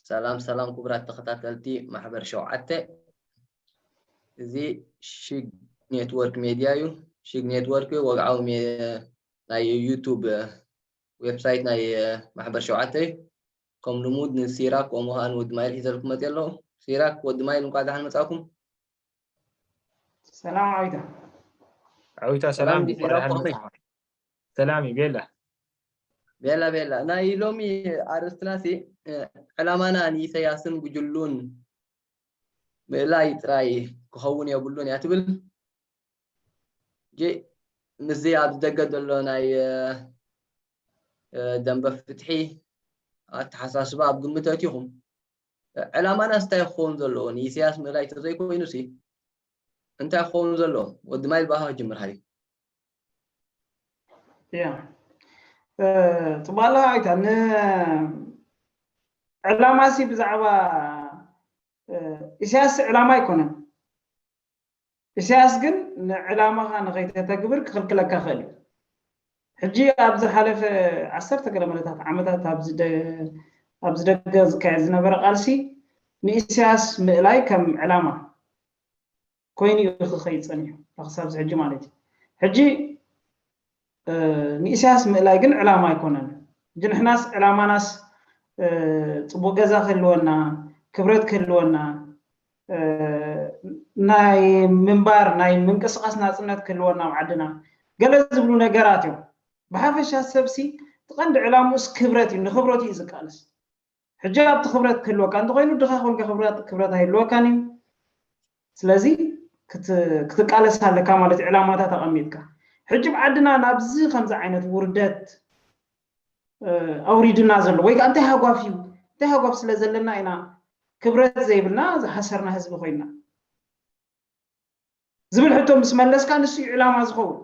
ሰላም ሰላም ክቡራት ተኸታተልቲ ማሕበር ሸውዓተ፣ እዚ ሽግ ኔትወርክ ሜድያ እዩ። ሽግ ኔትወርክ ወግዓዊ ሜ- ናይ ዩቱብ ዌብሳይት ናይ ማሕበር ሸውዓተ እዩ። ከም ልሙድ ንሲራክ ከምኡ ከዓ ንወዲ ማይል ሒዘልኩም መፅእ ኣለኹ። ሲራክ፣ ወዲ ማይል፣ እንኳዕ ደሓን መፃኩም። ሰላም ዓዊታ። ዓዊታ ሰላም ሰላም እንኳዕ ደሓን ዲና መጻኻ። ሰላም እዩ ቤላ። ቤላ ቤላ፣ ናይ ሎሚ ኣርእስትና ሲ ዕላማና ንኢሰያስን ጉጅሉን ምእላይ ጥራይ ክኸውን የብሉን እያ ትብል። ጂ ምስዚ ኣብዚ ደገ ዘሎ ናይ ደንበ ፍትሒ ኣተሓሳስባ ኣብ ግምት ኣእቲኹም፣ ዕላማናስ እንታይ ክኸውን ዘለዎ? ንኢሰያስ ምእላይ ተዘይኮይኑ ሲ እንታይ ክኸውን ዘለዎ? ወዲ ማይል ባኻ ክጅምር ሓሊፍ። ያ ጽባላ ኣይታ ን ዕላማሲ ብዛዕባ ኢሳያስ ዕላማ ኣይኮነን። ኢሳያስ ግን ንዕላማኻ ንኸይተተግብር ክኽልክለካ ክእል እዩ። ሕጂ ኣብ ዝሓለፈ ዓሰርተ ገለ መለታት ዓመታት ኣብዚ ደገ ዝካየድ ዝነበረ ቃልሲ ንኢሳያስ ምእላይ ከም ዕላማ ኮይኑ እዩ ክኸይድ ጸኒሑ ክሳብ ሕጂ ማለት እዩ። ሕጂ ንኢሳያስ ምእላይ ግን ዕላማ ኣይኮነን። ሕጂ ንሕናስ ዕላማናስ ጽቡቅ ገዛ ክህልወና፣ ክብረት ክህልወና፣ ናይ ምንባር ናይ ምንቅስቃስ ናጽነት ክህልወና ኣብ ዓድና ገለ ዝብሉ ነገራት እዮም። ብሓፈሻ ሰብሲ እቲ ቀንዲ ዕላምኡስ ክብረት እዩ፣ ንክብረቱ እዩ ዝቃለስ። ሕጂ ኣብቲ ክብረት ክህልወካ እንተኮይኑ ድኻ ኮንካ ክብረት ክብረት ኣይህልወካን እዩ። ስለዚ ክትቃለስ ኣለካ ማለት ዕላማታት ኣቐሚጥካ። ሕጂ ኣብ ዓድና ናብዚ ከምዚ ዓይነት ውርደት ኣውሪድና ዘሎ ወይ ከዓ እንታይ ሃጓፍ እዩ እንታይ ሃጓፍ ስለ ዘለና ኢና ክብረት ዘይብልና ዝሓሰርና ህዝቢ ኮይና ዝብል ሕቶ ምስ መለስካ ንሱ እዩ ዕላማ ዝኸውን።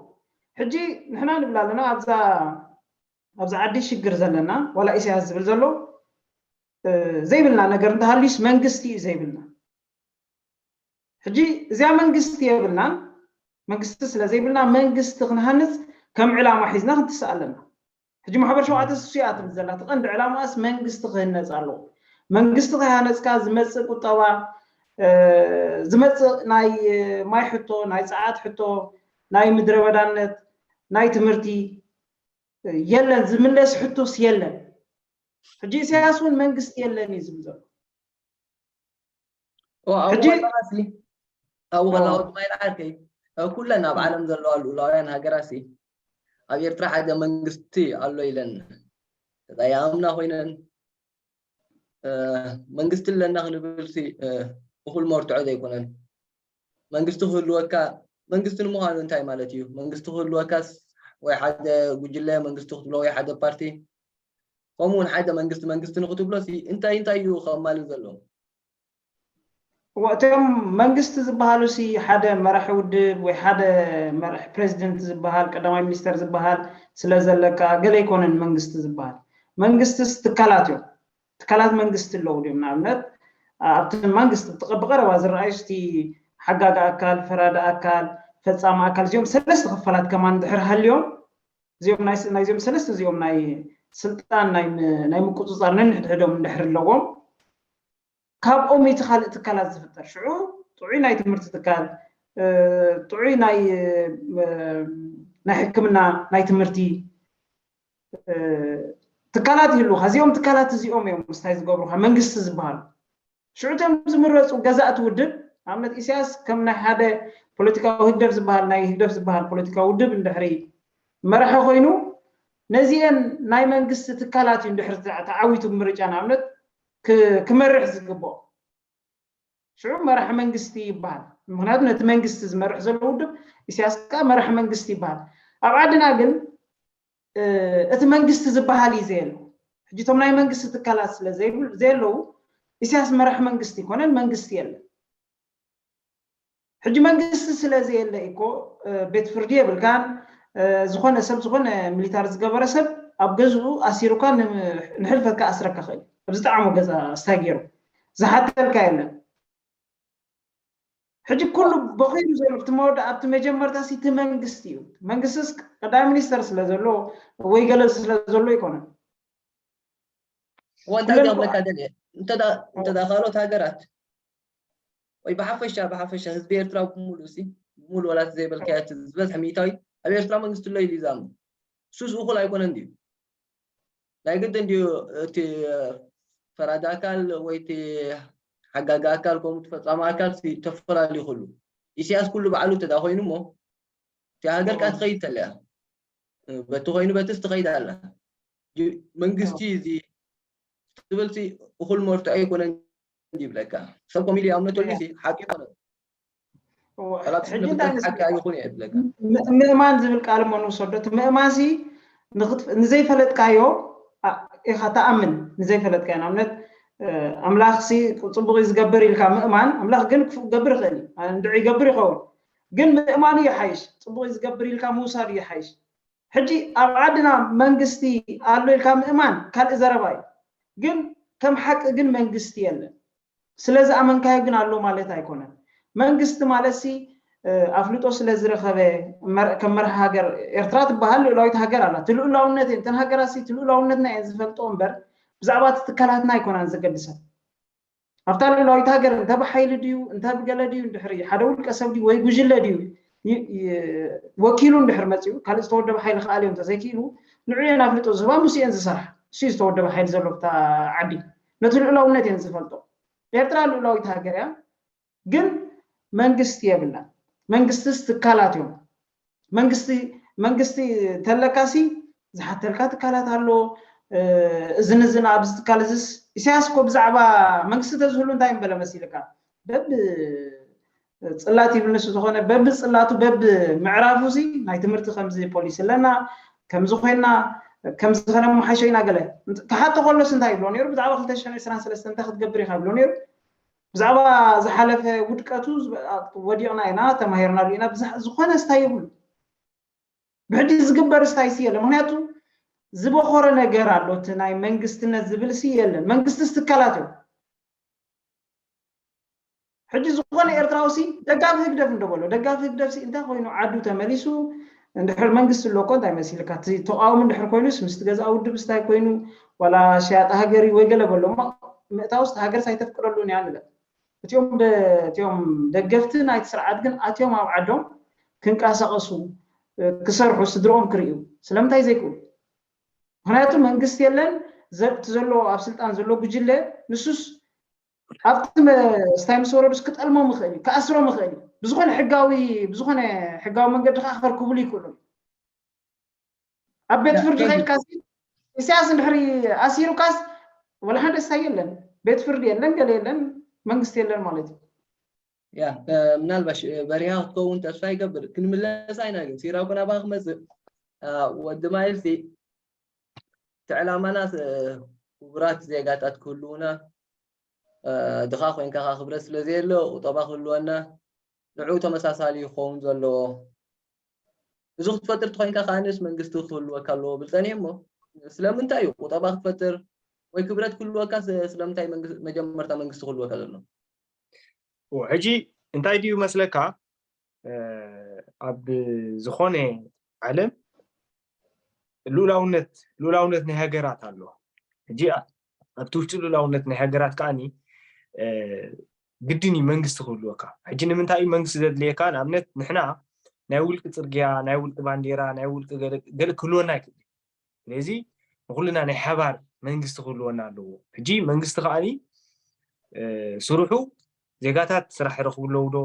ሕጂ ንሕና ንብል ኣለና ኣብዛ ኣብዚ ዓዲ ሽግር ዘለና ዋላ ኢሳያስ ዝብል ዘሎ ዘይብልና ነገር እንተሃልዩስ መንግስቲ እዩ ዘይብልና። ሕጂ እዚኣ መንግስቲ የብልናን መንግስቲ ስለ ዘይብልና መንግስቲ ክንሃንፅ ከም ዕላማ ሒዝና ክንትስእ ኣለና። ሕጂ ማሕበር ሸውዓተ ሱያ ትብል ዘላ እቲ ቀንዲ ዕላማስ መንግስቲ ክህነፅ ኣለዎ። መንግስቲ ከይሃነፅካ ዝመፅእ ቁጠባ ዝመፅእ ናይ ማይ ሕቶ ናይ ፀዓት ሕቶ ናይ ምድረ በዳነት ናይ ትምህርቲ የለን ዝምለስ ሕቶስ የለን። ሕጂ ኢሳያስ እውን መንግስቲ የለን እዩ ዝብል ዘሎ። ኣብኡ ሕጂ ከለኻሲ ኣብኡ ከለኻ ወዲ ማይል ዓርከይ ኩለን ኣብ ዓለም ዘለዋ ልኡላውያን ሃገራሲ ኣብ ኤርትራ ሓደ መንግስቲ ኣሎ ኢለን ተጣያምና ኮይነን መንግስቲ ኣለና ክንብልሲ እኹል መርትዖ ዘይኮነን። መንግስቲ ክህልወካ መንግስቲ ንምዃኑ እንታይ ማለት እዩ? መንግስቲ ክህልወካስ ወይ ሓደ ጉጅለ መንግስቲ ክትብሎ ወይ ሓደ ፓርቲ ከምኡ እውን ሓደ መንግስቲ መንግስቲ ንክትብሎ ሲ እንታይ እንታይ እዩ ከማልእ ዘለዎ? እቲኦም መንግስቲ ዝበሃሉ ሲ ሓደ መራሒ ውድብ ወይ ሓደ መራሒ ፕሬዚደንት ዝበሃል ቀዳማይ ሚኒስተር ዝበሃል ስለ ዘለካ ገለ ኣይኮነን መንግስቲ ዝበሃል። መንግስትስ ትካላት እዮም። ትካላት መንግስቲ ኣለዉ ድዮም? ንኣብነት ኣብቲ መንግስቲ ብቐረባ ዝረኣዩ ስቲ ሓጋጊ ኣካል፣ ፈራዲ ኣካል፣ ፈፃሚ ኣካል እዚኦም ሰለስተ ክፋላት ከማን እንድሕር ሃልዮም እዚኦም ናይ ናይዚኦም ሰለስተ እዚኦም ናይ ስልጣን ናይ ም- ናይ ምቁፅፃር ነንሕድሕዶም እንድሕር ኣለዎም ካብኦም እቲ ካልእ ትካላት ዝፍጠር ሽዑ ጥዑይ ናይ ትምህርቲ ትካል እ፣ ጥዑይ ናይ እ፣ ናይ ሕክምና ናይ ትምህርቲ እ፣ ትካላት ይህልውካ እዚኦም ትካላት እዚኦም እዮም ምስታይ ዝገብሩካ መንግስቲ ዝበሃሉ ሽዑ እቶም ዝምረፁ ገዛእቲ ውድብ ንኣብነት ኢሳያስ ከም ናይ ሓደ ፖለቲካዊ ህግደፍ ዝበሃል ናይ ህግደፍ ዝበሃል ፖለቲካዊ ውድብ እንድሕሪ መራሒ ኮይኑ ነዚአን ናይ መንግስቲ ትካላት እዩ እንድሕሪ ተዓዊቱ ብምርጫ ንኣብነት ክመርሕ ዝግብኦ ሽዑ መራሒ መንግስቲ ይበሃል ምክንያቱ ነቲ መንግስቲ ዝመርሕ ዘሎ ውድብ ኢሳያስ ከዓ መራሒ መንግስቲ ይበሃል ኣብ ዓድና ግን እቲ መንግስቲ ዝበሃል እዩ ዘየለ ሕጂ እቶም ናይ መንግስቲ ትካላት ስለ ዘየለዉ ኢሳያስ መራሒ መንግስቲ ይኮነን መንግስቲ የለን ሕጂ መንግስቲ ስለ ዘየለ እኮ ቤት ፍርዲ የብልካን ዝኾነ ሰብ ዝኾነ ሚሊታር ዝገበረ ሰብ ኣብ ገዝኡ ኣሲሩካ ንሕልፈትካ ኣስረካ ክእል ኣብ ዝጠዓሞ ገዛ ስታይ ገይሩ ዝሓተልካ የለን ሕጂ ኩሉ በኺሉ ዘሎ እቲ መወዳእታ ኣብቲ መጀመርታ ሲ እቲ መንግስቲ እዩ መንግስቲስ ቀዳማይ ሚኒስተር ስለ ዘሎ ወይ ገለ ስለ ዘሎ ኣይኮነን እዋ እንታይ ክብለካ ደልየ እንተ ካልኦት ሃገራት ወይ ብሓፈሻ ብሓፈሻ ህዝቢ ኤርትራ ብምሉእ ሲ ብምሉእ ዋላ ዘይበልካዮ ዝበዝሐ ሚእታዊ ኣብ ኤርትራ መንግስቲ ኣሎ ኢሉ ይዛም ሱስ እኹል ኣይኮነን ድዩ? ናይ ግድን ድዩ እቲ ፈራዲ ኣካል ወይ እቲ ሓጋጊ ኣካል ከምኡ ፈጻሚ ኣካል ተፈላለዩ ይኽእሉ? ኢሳያስ ኩሉ ባዕሉ ተዳ ኮይኑ እሞ እቲ ሃገር ካ ትኸይድ ተለያ በቲ ኮይኑ በትስ ትኸይድ ኣላ። መንግስቲ እዚ ትብል እኹል መርትዖ ኣይኮነን ይብለካ። ሰብ ኮሚል ይኣምነተሉ ሓቂ ይኮነ ምእማን ዝብል ቃል እሞ ንውሰዶ። እቲ ምእማን ሲ ንዘይፈለጥካዮ ኢኻ ተኣምን። ንዘይፈለጥካዮ ንኣብነት ኣምላኽ ሲ ፅቡቅ ዝገብር ኢልካ ምእማን፣ ኣምላኽ ግን ክፉእ ክገብር ይኽእል እዩ። እንድዒ ይገብር ይኸውን፣ ግን ምእማን እዩ ሓይሽ። ፅቡቅ ዝገብር ኢልካ ምውሳድ እዩ ሓይሽ። ሕጂ ኣብ ዓድና መንግስቲ ኣሎ ኢልካ ምእማን ካልእ ዘረባ እዩ። ግን ከም ሓቂ ግን መንግስቲ የለን። ስለ ዝኣመንካዮ ግን ኣሎ ማለት ኣይኮነን። መንግስቲ ማለት ሲ ኣፍልጦ ስለ ዝረኸበ ከም መርሃ ሃገር ኤርትራ ትበሃል ልኡላዊት ሃገር ኣላ። እቲ ልኡላውነት እየን እተን ሃገራት ሲ እቲ ልኡላውነትና እየን ዝፈልጦ እምበር ብዛዕባ እቲ ትካላትና ኣይኮናን ዘገድሰን። ኣብታ ልኡላዊት ሃገር እንተ ብሓይሊ ድዩ እንተ ብገለ ድዩ እንድሕሪ ሓደ ውልቀ ሰብ ድዩ ወይ ጉጅለ ድዩ ወኪሉ እንድሕር መፅኡ ካልእ ዝተወደበ ሓይሊ ክኣልዮ እንተዘይክኢሉ ንዑ እየን ኣፍልጦ ዝህባ ምስ እየን ዝሰርሓ። እሱ ዝተወደበ ሓይሊ ዘሎ ብታ ዓዲ ነቲ ልኡላውነት እየን ዝፈልጦ። ኤርትራ ልኡላዊት ሃገር እያ፣ ግን መንግስቲ የብላን። መንግስትስ ትካላት እዮም። መንግስቲ መንግስቲ ተለካሲ ዝሓተልካ ትካላት ኣሎ። እዝን እዝን ኣብዚ ትካል እዝስ ኢሳያስ እኮ ብዛዕባ መንግስቲ ተዝህሉ እንታይ ምበለ መሲልካ? በብ ፅላት ይብል ንሱ ዝኾነ በብ ፅላቱ በብ ምዕራፉ ሲ ናይ ትምህርቲ ከምዚ ፖሊሲ ኣለና ከምዚ ኮይና ከምዚ ከነመሓሾ ኢና ገለ ክሓቶ ከሎስ እንታይ ይብሎ ነይሩ? ብዛዕባ ክልተ ሽሕን ዕስራን ሰለስተን እንታይ ክትገብር ኢኻ ይብሎ ነይሩ? ብዛዕባ ዝሓለፈ ውድቀቱ ወዲቕና ኢና ተማሂርናሉ ኢና ዝኾነ ስታይ የብሉ። ብሕጂ ዝግበር ስታይ ሲ የለ። ምክንያቱ ዝበኾረ ነገር ኣሎ። እቲ ናይ መንግስትነት ዝብል ሲ የለን። መንግስቲ ስትካላት እዮም። ሕጂ ዝኾነ ኤርትራዊ ሲ ደጋፊ ህግደፍ እንደበሎ ደጋፊ ህግደፍ ሲ እንታይ ኮይኑ ዓዱ ተመሊሱ እንድሕር መንግስቲ ኣሎ እኮ እንታይ መሲልካ? እቲ ተቃውሚ እንድሕር ኮይኑስ ምስቲ ገዛ ውድብ ስታይ ኮይኑ ዋላ ሸያጣ ሃገር ወይ ገለ በሎ ምእታውስ ሃገርስ ኣይተፍቅደሉን እያ ንበል። እቲኦም እቲኦም ደገፍቲ ናይቲ ስርዓት ግን ኣትዮም ኣብ ዓዶም ክንቀሳቀሱ ክሰርሑ ስድርኦም ክርእዩ ስለምንታይ ዘይክእሉ? ምክንያቱ መንግስቲ የለን። እቲ ዘሎ ኣብ ስልጣን ዘሎ ጉጅለ ንሱስ ኣብቲ ስታይ ምስ ወረዱስ ክጠልሞም ይኽእል እዩ፣ ክኣስሮም ይኽእል እዩ። ብዝኾነ ሕጋዊ ብዝኾነ ሕጋዊ መንገዲ ከዓ ክርከብሉ ይኽእሉ። ኣብ ቤት ፍርዲ ከይድካ ኢሳያስ እንድሕሪ ኣሲሩካስ ወላ ሓደ ስታይ የለን፣ ቤት ፍርዲ የለን፣ ገለ የለን፣ መንግስቲ የለን ማለት እዩ። ያ ምናልባሽ በሪሃ ክትከውን ተስፋ ይገብር። ክንምለስ ኣይና ግን ሲራኩን ኣባ ክመፅእ ወዲ ማይልሲ እቲ ዕላማና ክቡራት ዜጋታት ክህልውና ድኻ ኮይንካ ክብረት ስለ ዘየሎ ቁጠባ ክህልወና ንዑ ተመሳሳሊ ክኸውን ዘለዎ። እዚ ክትፈጥር ተኮይንካ ከዓንስ መንግስቲ ክህልወካ ኣለዎ ብል ጸኒሐ እሞ ስለምንታይ እዩ ቁጠባ ክትፈጥር ወይ ክብረት ክህልወካ ስለምንታይ መጀመርታ መንግስቲ ክህልወካ ዘሎ? ሕጂ እንታይ ድዩ መስለካ ኣብ ዝኾነ ዓለም ልኡላውነት ልኡላውነት ናይ ሃገራት ኣሎ። ሕጂ ኣብቲ ውሽጢ ልኡላውነት ናይ ሃገራት ከዓኒ ግድን እዩ መንግስቲ ክህልወካ። ሕጂ ንምንታይ እዩ መንግስቲ ዘድልየካ? ንኣብነት ንሕና ናይ ውልቂ ፅርግያ፣ ናይ ውልቂ ባንዴራ፣ ናይ ውልቂ ገለ ክህልወና ኣይክእል። ስለዚ ንኩልና ናይ ሓባር መንግስቲ ክህልወና ኣለዎ። ሕጂ መንግስቲ ከዓኒ ስርሑ ዜጋታት ስራሕ ይረኽቡ ኣለዉ ዶ?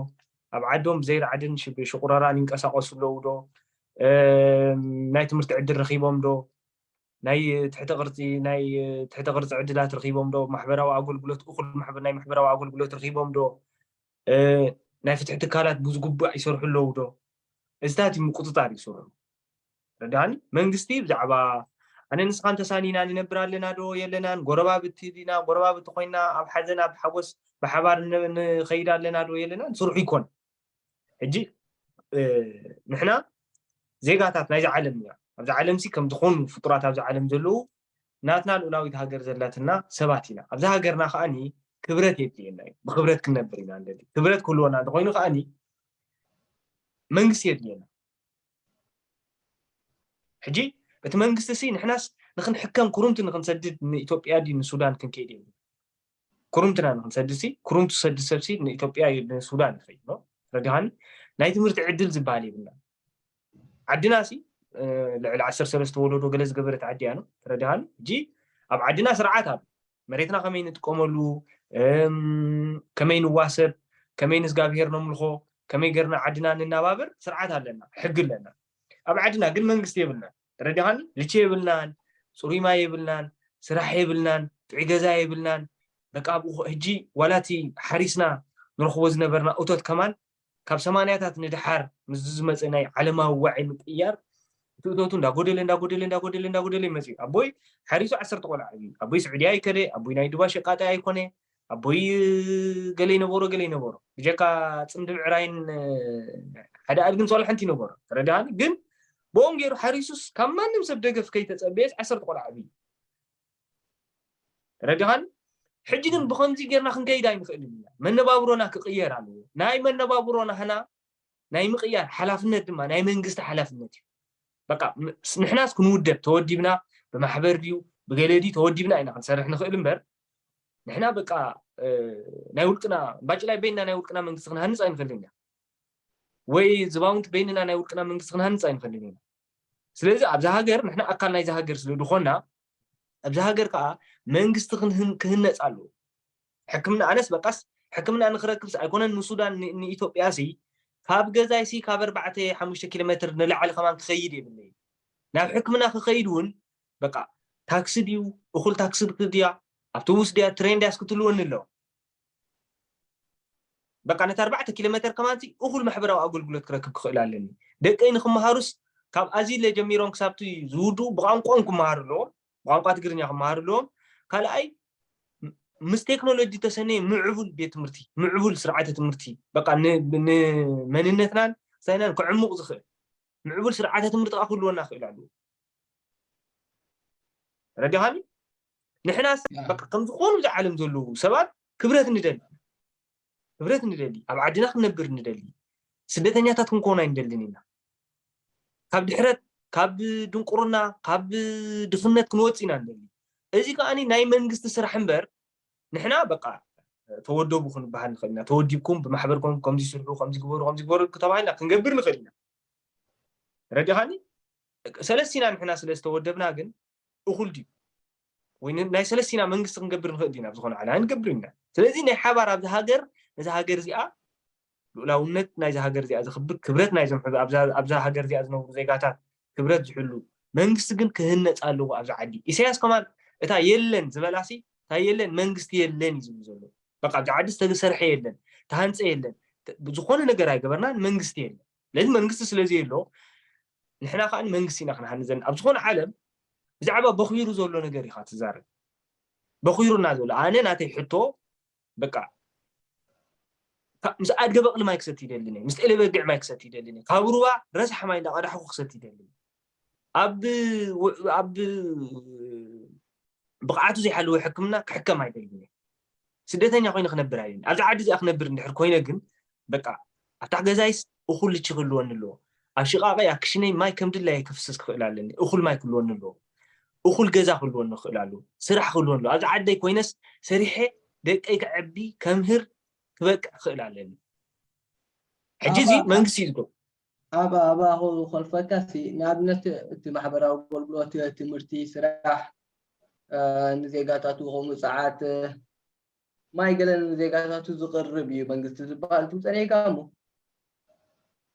ኣብ ዓዶም ብዘይ ራዕድን ሽቁረራን ይንቀሳቀሱ ኣለዉ ዶ? ናይ ትምህርቲ ዕድል ረኺቦም ዶ? ናይ ትሕተ ቅርፂ ናይ ትሕተ ቅርፂ ዕድላት ረኺቦም ዶ? ማሕበራዊ ኣገልግሎት እኹል ናይ ማሕበራዊ ኣገልግሎት ረኺቦም ዶ? ናይ ፍትሒ ትካላት ብዝግባእ ይሰርሑ ኣለዉ ዶ? እዚታት እዩ ምቁፅፃር ይሰርሑ። ረዳኒ መንግስቲ ብዛዕባ ኣነ ንስኻን ተሳኒና ንነብር ኣለና ዶ የለናን? ጎረባብቲ ዲና? ጎረባብቲ ኮይና ኣብ ሓዘን ኣብ ሓጎስ ብሓባር ንኸይድ ኣለና ዶ የለናን? ስርሑ ይኮን። ሕጂ ንሕና ዜጋታት ናይዚ ዓለም ኢና። ኣብዚ ዓለም ሲ ከም ዝኾኑ ፍጡራት ኣብዚ ዓለም ዘለዉ ናትና ልኡላዊት ሃገር ዘላትና ሰባት ኢና። ኣብዚ ሃገርና ከዓኒ ክብረት የድልየና እዩ። ብክብረት ክንነብር ኢና ንደሊ። ክብረት ክህልወና እንተኮይኑ ከዓኒ መንግስቲ የድልየና። ሕጂ እቲ መንግስቲ ሲ ንሕናስ ንክንሕከም ኩሩምቲ ንክንሰድድ ንኢትዮጵያ ድዩ ንሱዳን ክንከይድ የብሉ። ክሩምትና ንክንሰድሲ ክሩምቱ ሰድስ ሰብሲ ንኢትዮጵያ ንሱዳን ይኸይድ ነው። ረዲኻኒ ናይ ትምህርቲ ዕድል ዝበሃል የብልና። ዓድና ሲ ልዕሊ ዓሰርተ ሰለስተ ወለዶ ገለ ዝገበረት ዓዲ እያ ነው። ረዲኻኒ እጂ ኣብ ዓድና ስርዓት ኣሎ። መሬትና ከመይ ንጥቀመሉ፣ ከመይ ንዋሰብ፣ ከመይ ንእዝጋብሄር ነምልኾ፣ ከመይ ገርና ዓድና ንናባብር ስርዓት ኣለና፣ ሕጊ ኣለና። ኣብ ዓድና ግን መንግስቲ የብልና። ረዲኻኒ ልቺ የብልናን፣ ፅሩይ ማይ የብልናን፣ ስራሕ የብልናን፣ ጥዑይ ገዛ የብልናን። በቃ ኣብኡ ሕጂ ዋላቲ ሓሪስና ንረኽቦ ዝነበርና እቶት ከማን ካብ ሰማንያታት ንድሓር ምስ ዝመፀ ናይ ዓለማዊ ዋዒ ምቅያር እቲ እቶቱ እንዳጎደለ እንዳጎደለ እንዳጎደለ እንዳጎደለ ይመፅእ። ኣቦይ ሓሪሱ ዓሰርተ ቆልዓ እዩ። ኣቦይ ስዑድያ ኣይከደ፣ ኣቦይ ናይ ዱባ ሸቃጣይ ኣይኮነ፣ ኣቦይ ገለ ይነበሮ ገለ ይነበሮ ብጀካ ፅምዲ ምዕራይን ሓደ ኣድግን ሶላ ሓንቲ ይነበሮ። ተረዳሃኒ ግን ብኦም ገይሩ ሓሪሱስ ካብ ማንም ሰብ ደገፍ ከይተፀበየስ ዓሰርተ ቆልዓ ዓብዩ። ተረዲኻኒ? ሕጂ ግን ብኸምዚ ጌርና ክንከይድ ኣይንኽእልን ኢና። መነባብሮና ክቕየር ኣለዎ። ናይ መነባብሮ ናህና ናይ ምቕያር ሓላፍነት ድማ ናይ መንግስቲ ሓላፍነት እዩ። በቃ ንሕናስ ክንውደብ ተወዲብና ብማሕበር ድዩ ብገለ ድዩ ተወዲብና ኢና ክንሰርሕ ንኽእል እምበር ንሕና በቃ ናይ ውልቅና ባጭላይ በይና ናይ ውልቅና መንግስቲ ክንሃንፅ ኣይንኽእልን ኢና። ወይ ዝባውንት በይንና ናይ ውልቅና መንግስቲ ክንሃንፅ ኣይንኽእልን ኢና። ስለዚ ኣብዛ ሃገር ንሕና ኣካል ናይዛ ሃገር ስለ ዝኾና ኣብዛ ሃገር ከዓ መንግስቲ ክህነፅ ኣለዎ። ሕክምና ኣነስ በቃስ ሕክምና ንክረክብስ ኣይኮነን ንሱዳን ንኢትዮጵያ ሲ ካብ ገዛይ ሲ ካብ ኣርባዕተ ሓሙሽተ ኪሎ ሜትር ንላዕሊ ከማን ክኸይድ የብለይ። ናብ ሕክምና ክኸይድ እውን በቃ ታክሲ ድዩ እኹል ታክሲ ድያ ኣብቶቡስ ድያ ትሬን ድያ እስክትልወኒ ኣለዎ። በቃ ነቲ ኣርባዕተ ኪሎ ሜትር ከማን እኹል ማሕበራዊ ኣገልግሎት ክረክብ ክኽእል ኣለኒ። ደቀይ ንክመሃሩስ ካብ ኣዚለ ጀሚሮም ክሳብቲ ዝውድኡ ብቋንቋኦም ክመሃሩ ኣለዎም። ብቋንቋ ትግርኛ ክመሃሩ ኣለዎም። ካልኣይ ምስ ቴክኖሎጂ ተሰነየ ምዕቡል ቤት ትምህርቲ ምዕቡል ስርዓተ ትምህርቲ በቃ ንመንነትናን ሳይናን ክዕሙቕ ዝኽእል ምዕቡል ስርዓተ ትምህርቲ ከዓ ክህልወና ክእል ኣለዎ። ረዲኻኒ ንሕናስ በቃ ከም ዝኾኑ እዚ ዓለም ዘለዉ ሰባት ክብረት ንደሊ ክብረት ንደሊ ኣብ ዓድና ክንነብር ንደሊ ስደተኛታት ክንከውን ኣይንደልን ኢና። ካብ ድሕረት ካብ ድንቁርና ካብ ድኽነት ክንወፅ ኢና ንደሊ። እዚ ከዓ ናይ መንግስቲ ስራሕ እምበር ንሕና በቃ ተወደቡ ክንበሃል ንኽእል ኢና። ተወዲብኩም ብማሕበርኩም ከምዚ ስርሑ ከምዚ ግበሩ ከምዚ ግበሩ ተባሂልና ክንገብር ንኽእል ኢና። ረዲኻኒ ሰለስቲና ንሕና ስለ ዝተወደብና ግን እኹል ድዩ ወይ ናይ ሰለስቲና መንግስቲ ክንገብር ንኽእል ዲና ብዝኾነ ዓላ ንገብር ኢና። ስለዚ ናይ ሓባር ኣብዚ ሃገር ነዚ ሃገር እዚኣ ልኡላውነት ናይዚ ሃገር እዚኣ ዝኽብር ክብረት ናይዞም ኣብዛ ሃገር እዚኣ ዝነብሩ ዜጋታት ክብረት ዝሕሉ መንግስቲ ግን ክህነፅ ኣለዎ ኣብዚ ዓዲ። ኢሳያስ ከማን እታ የለን ዝበላሲ እታ የለን መንግስቲ የለን እዩ ዝብል ዘሎ። በቃ ኣብዚ ዓዲ ዝተሰርሐ የለን ተሃንፀ የለን ዝኾነ ነገር ኣይገበርናን መንግስቲ የለን። ስለዚ መንግስቲ ስለዚ የሎ ንሕና ከዓ መንግስቲ ኢና ክንሃንዘን ኣብ ዝኾነ ዓለም ብዛዕባ በኺሩ ዘሎ ነገር ኢኻ ትዛረብ። በኺሩና ዘሎ ኣነ ናተይ ሕቶ በቃ ምስ ኣድገ በቕሊ ማይ ክሰቲ ይደልን ምስ ጤለ በግዕ ማይ ክሰቲ ይደልን ካብ ሩባ ረሳሕ ማይ እንዳቐዳሕኩ ክሰቲ ይደልን ኣብ ኣብ ብቕዓቱ ዘይሓለወ ሕክምና ክሕከም ኣይደልን። ስደተኛ ኮይነ ክነብር ኣይደልን። ኣብዚ ዓዲ እዚኣ ክነብር እንድሕር ኮይነ ግን በቃ ኣብታ ገዛይስ እኹል ልቺ ክህልወኒ ኣለዎ። ኣብ ሽቓቐይ ኣብ ክሽነይ ማይ ከም ድላየ ክፍስስ ክኽእል ኣለኒ። እኹል ማይ ክህልወኒ ኣለዎ። እኹል ገዛ ክህልወኒ ክኽእል ኣለዎ። ስራሕ ክህልወኒ ኣለዎ። ኣብዚ ዓደይ ኮይነስ ሰሪሐ ደቀይ ከዐቢ ከምህር ክበቅዕ ክኽእል ኣለኒ። ሕጂ እዚ መንግስቲ እዩ ዝገብሮ። ኣብ ኣብኣ ክኾልፈካ ሲ ንኣብነት እቲ ማሕበራዊ ኣገልግሎት ትምህርቲ ስራሕ ንዜጋታቱ ከምኡ ፀዓት ማይ ገለ ንዜጋታቱ ዝቕርብ እዩ መንግስቲ ዝበሃል ትምፀነይካ እሞ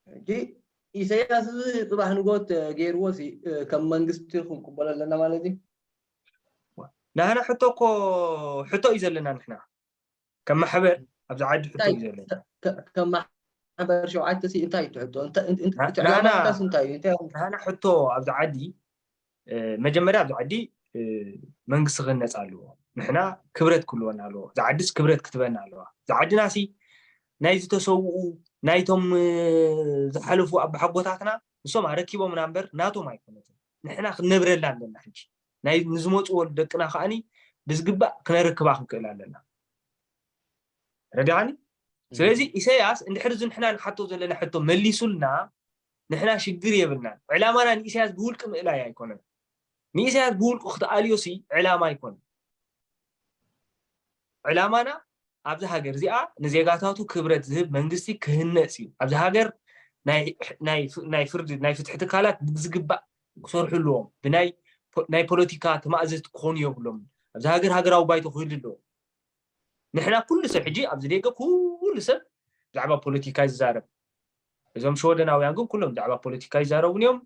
ሕጂ ኢሰያስ እዚ ፅባሕ ንጎት ገይርዎ ሲ ከም መንግስቲ ክንቅበሎ ኣለና ማለት እዩ። ናህና ሕቶ እኮ ሕቶ እዩ ዘለና ንሕና ከም ማሕበር ኣብዚ ዓዲ ሕቶ እዩ ዘለና። ከም ማሕበር ሸውዓተ ሲ እንታይ እዩ ትሕቶ? እቲ ዕላማታስ እንታይ እዩ? እንታይ ናህና ሕቶ ኣብዚ ዓዲ መጀመርያ ኣብዚ ዓዲ መንግስቲ ክህነፅ ኣለዎ። ንሕና ክብረት ክህልወና ኣለዎ። እዚ ዓድስ ክብረት ክትበና ኣለዋ። እዚ ዓድና ሲ ናይ ዝተሰውኡ ናይቶም ዝሓለፉ ኣባሓጎታትና ንሶም ኣረኪቦምና እምበር ናቶም ኣይኮነትን። ንሕና ክንነብረላ ኣለና። ሕጂ ናይ ንዝመፅዎ ደቅና ከዓኒ ብዝግባእ ክነረክባ ክንክእል ኣለና። ረዲኻኒ? ስለዚ ኢሳያስ እንድሕር እዚ ንሕና ንሓቶ ዘለና ሕቶ መሊሱልና ንሕና ሽግር የብልናን። ዕላማና ንኢሳያስ ብውልቂ ምእላይ ኣይኮነን። ንኢሳያስ ብውልቁ ክትኣልዮ ሲ ዕላማ ኣይኮነን። ዕላማና ኣብዚ ሃገር እዚኣ ንዜጋታቱ ክብረት ዝህብ መንግስቲ ክህነፅ እዩ። ኣብዚ ሃገር ናይ ፍርዲ ናይ ፍትሒ ትካላት ብዝግባእ ክሰርሑ ኣለዎም። ብናይ ናይ ፖለቲካ ተማእዘዝቲ ክኾኑ የብሎም። ኣብዚ ሃገር ሃገራዊ ባይቶ ክህሉ ኣለዎ። ንሕና ኩሉ ሰብ ሕጂ ኣብዚ ደገ ኩሉ ሰብ ብዛዕባ ፖለቲካ ይዛረብ። እዞም ሸወደናውያን ግን ኩሎም ብዛዕባ ፖለቲካ ይዛረቡን እዮም።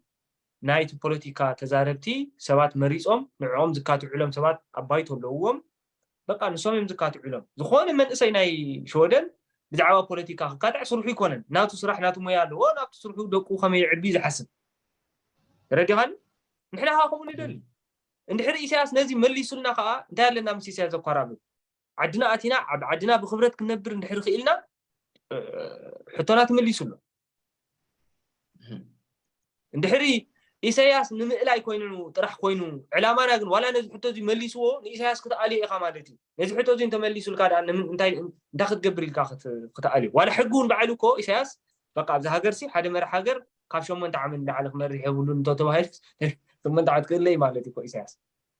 ናይቲ ፖለቲካ ተዛረብቲ ሰባት መሪፆም ንዕኦም ዝካትዑሎም ሰባት ኣብ ባይቶ ኣለውዎም። በቃ ንሶም እዮም ዝካትዑሎም። ዝኾነ መንእሰይ ናይ ሸወደን ብዛዕባ ፖለቲካ ክካትዕ ስርሑ ይኮነን። ናቱ ስራሕ ናቱ ሞያ ኣለዎ። ናብቲ ስርሑ ደቁ ከመይ የዕቢ ዝሓስብ ረዲኻኒ። ንሕና ከዓ ከምኡ ንደሊ። እንድሕር ኢሳያስ ነዚ መሊሱልና ከዓ እንታይ ኣለና ምስ ኢሳያስ ዘኳራብብ? ዓድና ኣቲና ኣብ ዓድና ብክብረት ክንነብር እንድሕር ክኢልና ሕቶና ትመሊሱ ኣሎ። እንድሕሪ ኢሳያስ ንምእላይ ኮይኑ ጥራሕ ኮይኑ ዕላማና ግን ዋላ ነዚ ሕቶ እዚ መሊስዎ ንኢሳያስ ክትኣልዮ ኢኻ ማለት እዩ። ነዚ ሕቶ እዚ እንተመሊሱልካ ደኣ እንታይ እንታይ ክትገብር ኢልካ ክትኣልዮ? ዋላ ሕጊ እውን ባዕሉ እኮ ኢሳያስ በቃ ኣብዚ ሃገር ሲ ሓደ መራሕ ሃገር ካብ ሸሞንተ ዓመት ንላዕሊ ክመርሕ የብሉን እንተተባሂሉ ሸሞንተ ዓመት ክእለይ ማለት እዩ እኮ ኢሳያስ።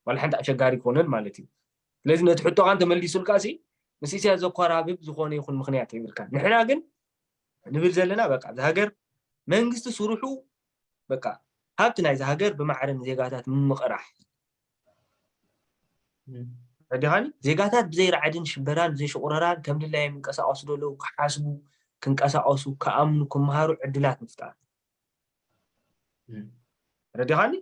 ዋላ ሓንቲ ኣሸጋሪ ክኾነን ማለት እዩ። ስለዚ ነቲ ሕቶኻ እንተመሊሱልካ ሲ ምስ ኢሳያስ ዘኮራብብ ዝኾነ ይኹን ምኽንያት የብልካን። ንሕና ግን ንብል ዘለና በቃ እዚ ሃገር መንግስቲ ስርሑ በቃ ሃብቲ ናይዚ ሃገር ብማዕረ ንዜጋታት ምምቕራሕ ረዲኻኒ። ዜጋታት ብዘይ ራዕድን ሽበራን ብዘይ ሽቑረራን ከም ድላዮም ይንቀሳቐሱ ዘለዉ ክሓስቡ ክንቀሳቐሱ ክኣምኑ ክመሃሩ ዕድላት ምፍጣር ረዲኻኒ።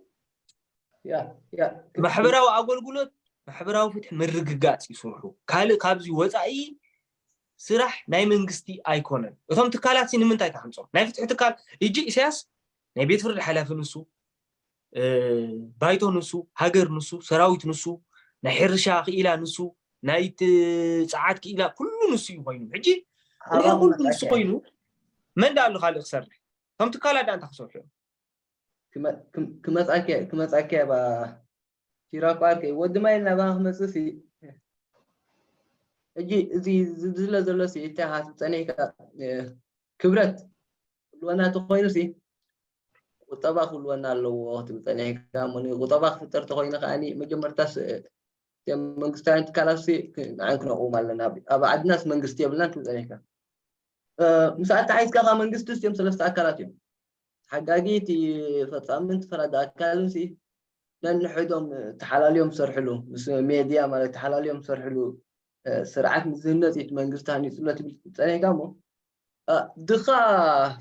ማሕበራዊ ኣገልግሎት ማሕበራዊ ፍትሒ ምርግጋፅ ይስርሑ። ካልእ ካብዚ ወፃኢ ስራሕ ናይ መንግስቲ ኣይኮነን። እቶም ትካላት ሲ ንምንታይ ተሃንፆም? ናይ ፍትሒ ትካል እጂ ኢሳያስ ናይ ቤት ፍርዲ ሓላፊ ንሱ፣ ባይቶ ንሱ፣ ሃገር ንሱ፣ ሰራዊት ንሱ፣ ናይ ሕርሻ ክኢላ ንሱ፣ ናይ ፀዓት ክኢላ ኩሉ ንሱ እዩ ኮይኑ። ሕጂ ኩሉ ንሱ ኮይኑ መን ዳ ኣሎ ካልእ ክሰርሕ? እቶም ትካላት ዳ እንታይ ክሰርሑ እዮም? ክመፃኪ ባ ፊራቋርከይ ወዲ ማይ ናባኻ ክመፅእ ሲ ሕጂ እዚ ዝድለ ዘሎ ሲ እንታይ ሃት ፀኒሕካ ክብረት ክልወና ተኮይኑ ሲ ቁጠባ ክልወና ኣለዎ ክትብል ፀኒሕካ እሞ ቁጠባ ክፍጠር ተኮይኑ ከዓኒ መጀመርታስ መንግስታውያን ትካላት ሲ ንዓን ክነቕውም ኣለና ኣብ ዓድናስ መንግስቲ የብልናን ትብል ፀኒሕካ ምስ ኣተሓሒዝካ ካብ መንግስቲ እዮም ሰለስተ ኣካላት እዮም ሓጋጊ እቲ ፈፃምን ፈራዲ ኣካልን ሲ ነንሕዶም ተሓላልዮም ዝሰርሕሉ ምስ ሜድያ ማለት ተሓላልዮም ዝሰርሕሉ ስርዓት ምስ ዝህነፅ እቲ መንግስቲ ሃኒፅሎ ትብል ፀኒሕካ እሞ ድኻ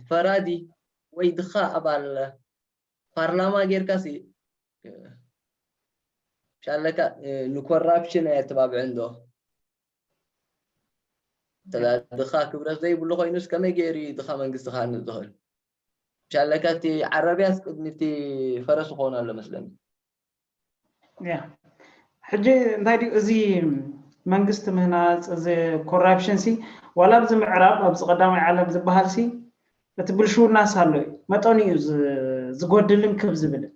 ፈራዲ ወይ ድኻ ኣባል ፓርላማ ጌርካ ሲ ሻለካ ንኮራፕሽን ኣየተባብዕን ዶ ድኻ ክብረት ዘይብሉ ኮይኑስ ከመይ ገይሩ ድኻ መንግስቲ ክሃንፅ ዝኽእል ሻለካ እቲ ዓረብያስ ቅድሚ እቲ ፈረስ ክኾን ኣሎ መስለኒ ሕጂ እንታይ ድዩ እዚ መንግስቲ ምህናፅ እዚ ኮራፕሽን ሲ ዋላ ኣብዚ ምዕራብ ኣብዚ ቀዳማይ ዓለም ዝበሃል ሲ እቲ ብልሽውናስ ኣሎ እዩ መጠኑ እዩ ዝጎድልን ክብ ዝብልን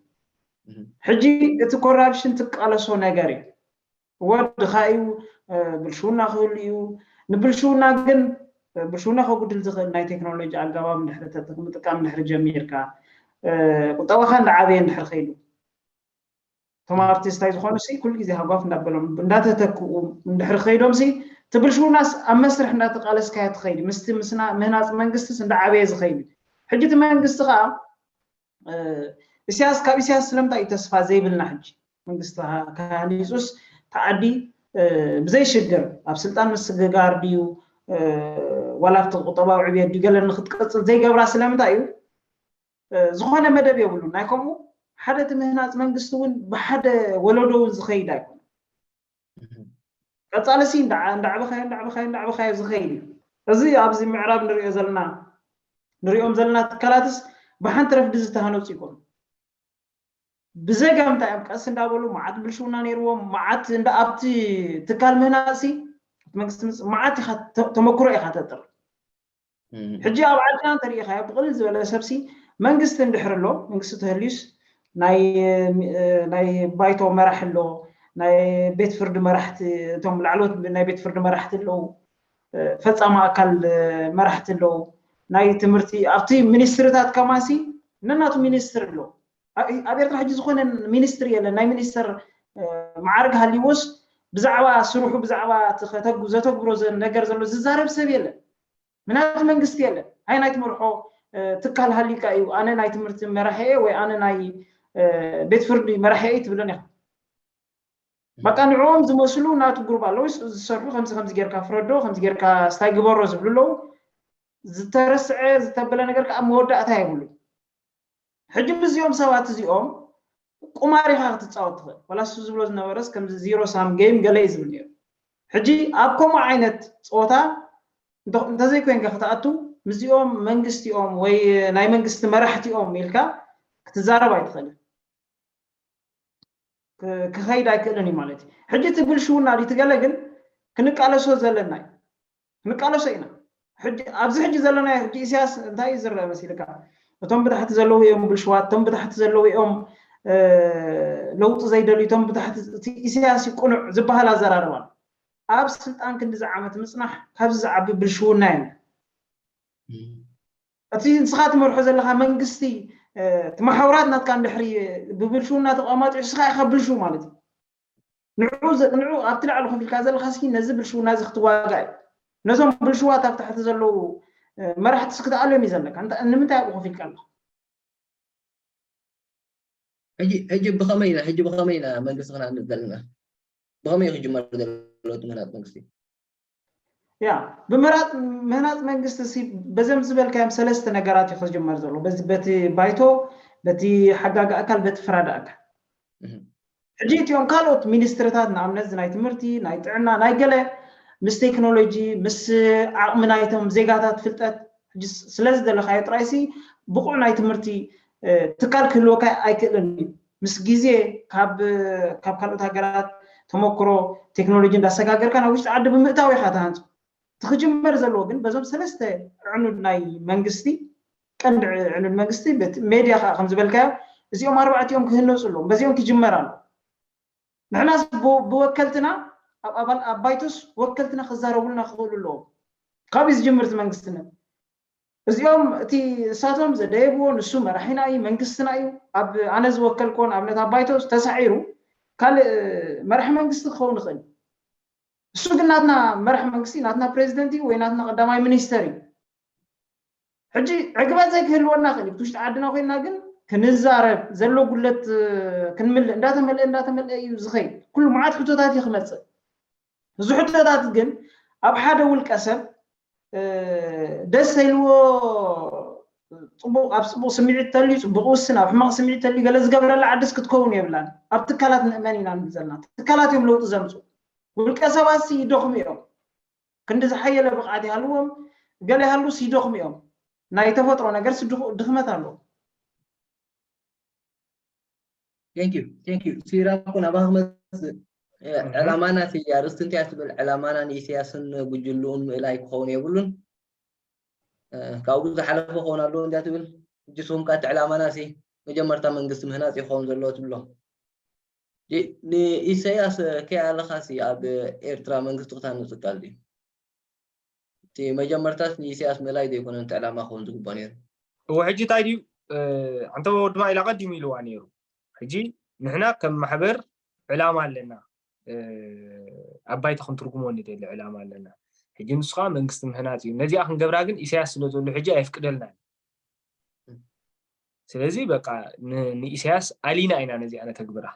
ሕጂ እቲ ኮራፕሽን ትቃለሶ ነገር እዩ እወ ድኻ እዩ ብልሽውና ክህሉ እዩ ንብልሽውና ግን ብልሽውና ከጉድል ዝኽእል ናይ ቴክኖሎጂ ኣገባብ ምጥቃም እንድሕር ጀሚርካ ቁጠባኻ እንዳዓበየ እንድሕር ከይዱ እቶም ኣርቲስት እንታይ ዝኾኑ ሲ ኩሉ ግዜ ሃጓፍ እንዳበሎም እንዳተተክኡ እንድሕር ከይዶም ሲ ትብልሽውናስ ኣብ መስርሕ እንዳተቃለስካዮ ትኸይድ ምስቲ ምስና ምህናፅ መንግስትስ እንዳዓበየ ዝኸይድ ሕጂ እቲ መንግስቲ ከዓ ኢሳያስ ካብ ኢሳያስ ስለምንታይ እዩ ተስፋ ዘይብልና ሕጂ መንግስቲ ከሃኒፁስ ተዓዲ ብዘይ ሽግር ኣብ ስልጣን ምስግጋር ድዩ ዋላ ኣብቲ ቁጠባዊ ዕብየት ድዩ ገለ ንክትቀፅል ዘይገብራ ስለምንታይ እዩ ዝኾነ መደብ የብሉን ናይ ከምኡ ሓደ እቲ ምህናፅ መንግስቲ እውን ብሓደ ወለዶ እውን ዝኸይድ ኣይኮነ ቀፃሊ ሲ እንዳዓበኻዮ እንዳዓበኻዮ እንዳዓበኻዮ ዝኸይድ እዩ እዚ ኣብዚ ምዕራብ ንሪኦ ዘለና ንሪኦም ዘለና ትካላትስ ብሓንቲ ረፍዲ ዝተሃነፁ ይኮኑ ብዘጋ ምንታይ እዮም ቀስ እንዳበሉ መዓት ብልሽውና ነይርዎም መዓት እንዳ ኣብቲ ትካል ምህናፅሲ መንግስቲ መዓት ኢኻ ተመክሮ ኢኻ ተጥር ሕጂ ኣብ ዓድና እንተሪኢኻዮ ብቕልል ዝበለ ሰብሲ መንግስቲ እንድሕር ኣሎ መንግስቲ ተህልዩስ ናይ ባይቶ መራሕ ኣሎ ናይ ቤት ፍርዲ መራሕቲ እቶም ላዕለዎት ናይ ቤት ፍርዲ መራሕቲ ኣለዉ ፈፃሚ ኣካል መራሕቲ ኣለዉ ናይ ትምህርቲ ኣብቲ ሚኒስትርታት ከማሲ ነናቱ ሚኒስትር ኣሎ ኣብ ኤርትራ ሕጂ ዝኾነ ሚኒስትር የለን ናይ ሚኒስትር መዓርግ ሃልይዎስ ብዛዕባ ስርሑ ብዛዕባ ዘተግብሮ ነገር ዘሎ ዝዛረብ ሰብ የለን። ምናት መንግስቲ የለን። ኣይ ናይ ትመርሖ ትካል ሃሊካ እዩ ኣነ ናይ ትምህርቲ መራሒ እየ ወይ ኣነ ናይ ቤት ፍርዲ መራሒ እየ ትብለን ኢኻ። በቃ ንዕኦም ዝመስሉ ናቱ ግሩብ ኣለዉ ዝሰርሑ ከምዚ ከምዚ ጌርካ ፍረዶ ከምዚ ጌርካ ስታይ ግበሮ ዝብሉ ኣለዉ። ዝተረስዐ ዝተበለ ነገር ከዓ መወዳእታ የብሉ። ሕጂ ምስዚኦም ሰባት እዚኦም ቁማር ኢኻ ክትፃወት ትኽእል። ዋላ እሱ ዝብሎ ዝነበረስ ከምዚ ዚሮ ሳም ጌም ገለ እዩ ዝብል ነይሩ። ሕጂ ኣብ ከምኡ ዓይነት ፀወታ እንተዘይኮይንካ ክትኣቱ ምስዚኦም መንግስቲኦም ወይ ናይ መንግስቲ መራሕቲኦም ኢልካ ክትዛረብ ኣይትኽእልን። ክኸይድ ኣይክእልን እዩ ማለት እዩ። ሕጂ እቲ ብልሽውና ድዩ ትገለ ግን ክንቃለሶ ዘለና እዩ። ክንቃለሶ ኢና። ኣብዚ ሕጂ ዘለናዮ ሕጂ ኢሳያስ እንታይ እዩ ዝረአ መሲልካ? እቶም ብታሕቲ ዘለዉ እዮም ብልሽዋት፣ እቶም ብታሕቲ ዘለዉ እዮም ለውጢ ዘይደልዩ፣ እቶም ብታሕቲ እቲ ኢሳያስ እዩ ቅኑዕ ዝበሃል ኣዘራርባ ኣሎ። ኣብ ስልጣን ክንዲ ዝዓመት ምፅናሕ ካብዚ ዝዓቢ ብልሽውና እዩ። እቲ ንስኻ ትመርሖ ዘለኻ መንግስቲ እቲ መሓውራት ናትካ እንድሕሪ ብብልሽውና ተቋማጢዑ ንስኻ ኢኻ ብልሽው ማለት እዩ። ንዑ ንዑ ኣብቲ ላዕሊ ኮፍ ኢልካ ዘለኻ እስኪ ነዚ ብልሽውና እዚ ክትዋጋእ እዩ። ነዞም ብልሽዋት ኣብ ታሕቲ ዘለዉ መራሕቲ እስኪ ክትኣልዮም እዩ ዘለካ። ንምንታይ ኣብኡ ኮፍ ኢልካ ኣለኻ? ሕጂ ሕጂ ብኸመይ ኢና ሕጂ ብኸመይ ኢና መንግስቲ ክነሃንፅ ዘለና? ብኸመይ ክጅመር ዘለዎ እቲ ምህናፅ መንግስቲ? ያ ብምህናፅ መንግስቲ በዘም ዝበልካዮም ሰለስተ ነገራት እዩ ክጅመር ዘሎ። በቲ ባይቶ፣ በቲ ሓጋጊ ኣካል፣ በቲ ፈራዲ ኣካል። ሕጂ እቲኦም ካልኦት ሚኒስትርታት ንኣብነት ናይ ትምህርቲ፣ ናይ ጥዕና፣ ናይ ገለ ምስ ቴክኖሎጂ ምስ ዓቕሚ ናይቶም ዜጋታት ፍልጠት ስለ ዝደለኻዮ ጥራይሲ ብቑዕ ናይ ትምህርቲ ትካል ክህልወካ ኣይክእልን እዩ። ምስ ግዜ ካብ ካብ ካልኦት ሃገራት ተመክሮ ቴክኖሎጂ እንዳሰጋገርካ ናብ ውሽጢ ዓዲ ብምእታው ኢኻ ትሃንፆ። እቲ ክጅመር ዘለዎ ግን በዞም ሰለስተ ዕኑድ ናይ መንግስቲ ቀንዲ ዕኑድ መንግስቲ ሜድያ ከዓ ከም ዝበልካዮ እዚኦም ኣርባዕቲኦም ክህነፁ ኣለዎም። በዚኦም ክጅመር ኣሎ። ንሕናስ ብወከልትና ኣብ ኣባል ኣብ ባይቶስ ወከልትና ክዛረቡልና ክኽእሉ ኣለዎም። ካብዩ ዝጅምር እዚ መንግስትነት። እዚኦም እቲ እሳቶም ዘደየብዎ ንሱ መራሒና እዩ መንግስትና እዩ ኣብ ኣነ ዝወከልክዎ ንኣብነት ኣብ ባይቶስ ተሳዒሩ ካልእ መራሒ መንግስቲ ክኸውን ይኽእል። እሱ ግን ናትና መራሒ መንግስቲ ናትና ፕሬዚደንት እዩ ወይ ናትና ቀዳማይ ሚኒስተር እዩ። ሕጂ ዕግበት ዘይክህልወና ክእል ውሽጢ ዓድና ኮይና ግን ክንዛረብ ዘሎ ጉለት ክንምልእ እንዳተመልአ እንዳተመልአ እዩ ዝኸይድ። ኩሉ መዓት ሕቶታት እዩ ክመፅእ። እዚ ሕቶታት ግን ኣብ ሓደ ውልቀ ሰብ ደስ ተይልዎ ፅቡቅ ኣብ ፅቡቅ ስምዒት ተልዩ ፅቡቅ ውስን ኣብ ሕማቅ ስምዒት ተልዩ ገለ ዝገብረላ ዓድስ ክትከውን የብላን። ኣብ ትካላት ንእመን ኢና ንብል ዘለና። ትካላት እዮም ለውጢ ዘምፁ። ውልቀ ሰባት ይደኽሙ እዮም። ክንዲ ዝሓየለ ብቕዓት ይሃልዎም ገለ ይሃሉስ ይደኽሙ እዮም። ናይ ተፈጥሮ ነገርስ ድኽመት ኣለዎ። Thank you, thank you. ሲራኩ ናባኻ ክመፅእ ዕላማና እቲ ኣርእስቲ እንታይ ትብል? ዕላማና ንኢሳያስን ጉጅልኡን ምእላይ ክኸውን የብሉን። ካብኡ ዝሓለፈ ክኸውን ኣለዎ እንዲያ ትብል። ሕጂ ስኹም ከ እቲ ዕላማና ሲ መጀመርታ መንግስቲ ምህናፅ ይኸውን ዘለዎ ትብሎ። ንኢሳያስ ከይኣለኻሲ ኣብ ኤርትራ መንግስቲ ክታንጽ ይከኣል ድዩ? እቲ መጀመርታስ ንኢሳያስ ምእላይ ዘይኮነ እቲ ዕላማ ክኸውን ዝግብኦ ነይሩ። እወ ሕጂ እንታይ ድዩ ኣንተ ድማ ኢላ ቀዲሙ ኢልዋ ነይሩ። ሕጂ ንሕና ከም ማሕበር ዕላማ ኣለና። ኣብ ባይታ ክንትርጉሞ ንደሊ ዕላማ ኣለና። ሕጂ ንሱ ከዓ መንግስቲ ምህናፅ እዩ። ነዚኣ ክንገብራ ግን ኢሳያስ ስለ ዘሎ ሕጂ ኣየፍቅደልና። ስለዚ በቃ ንኢሳያስ ኣሊና ኢና ነዚኣ ነተግብራ።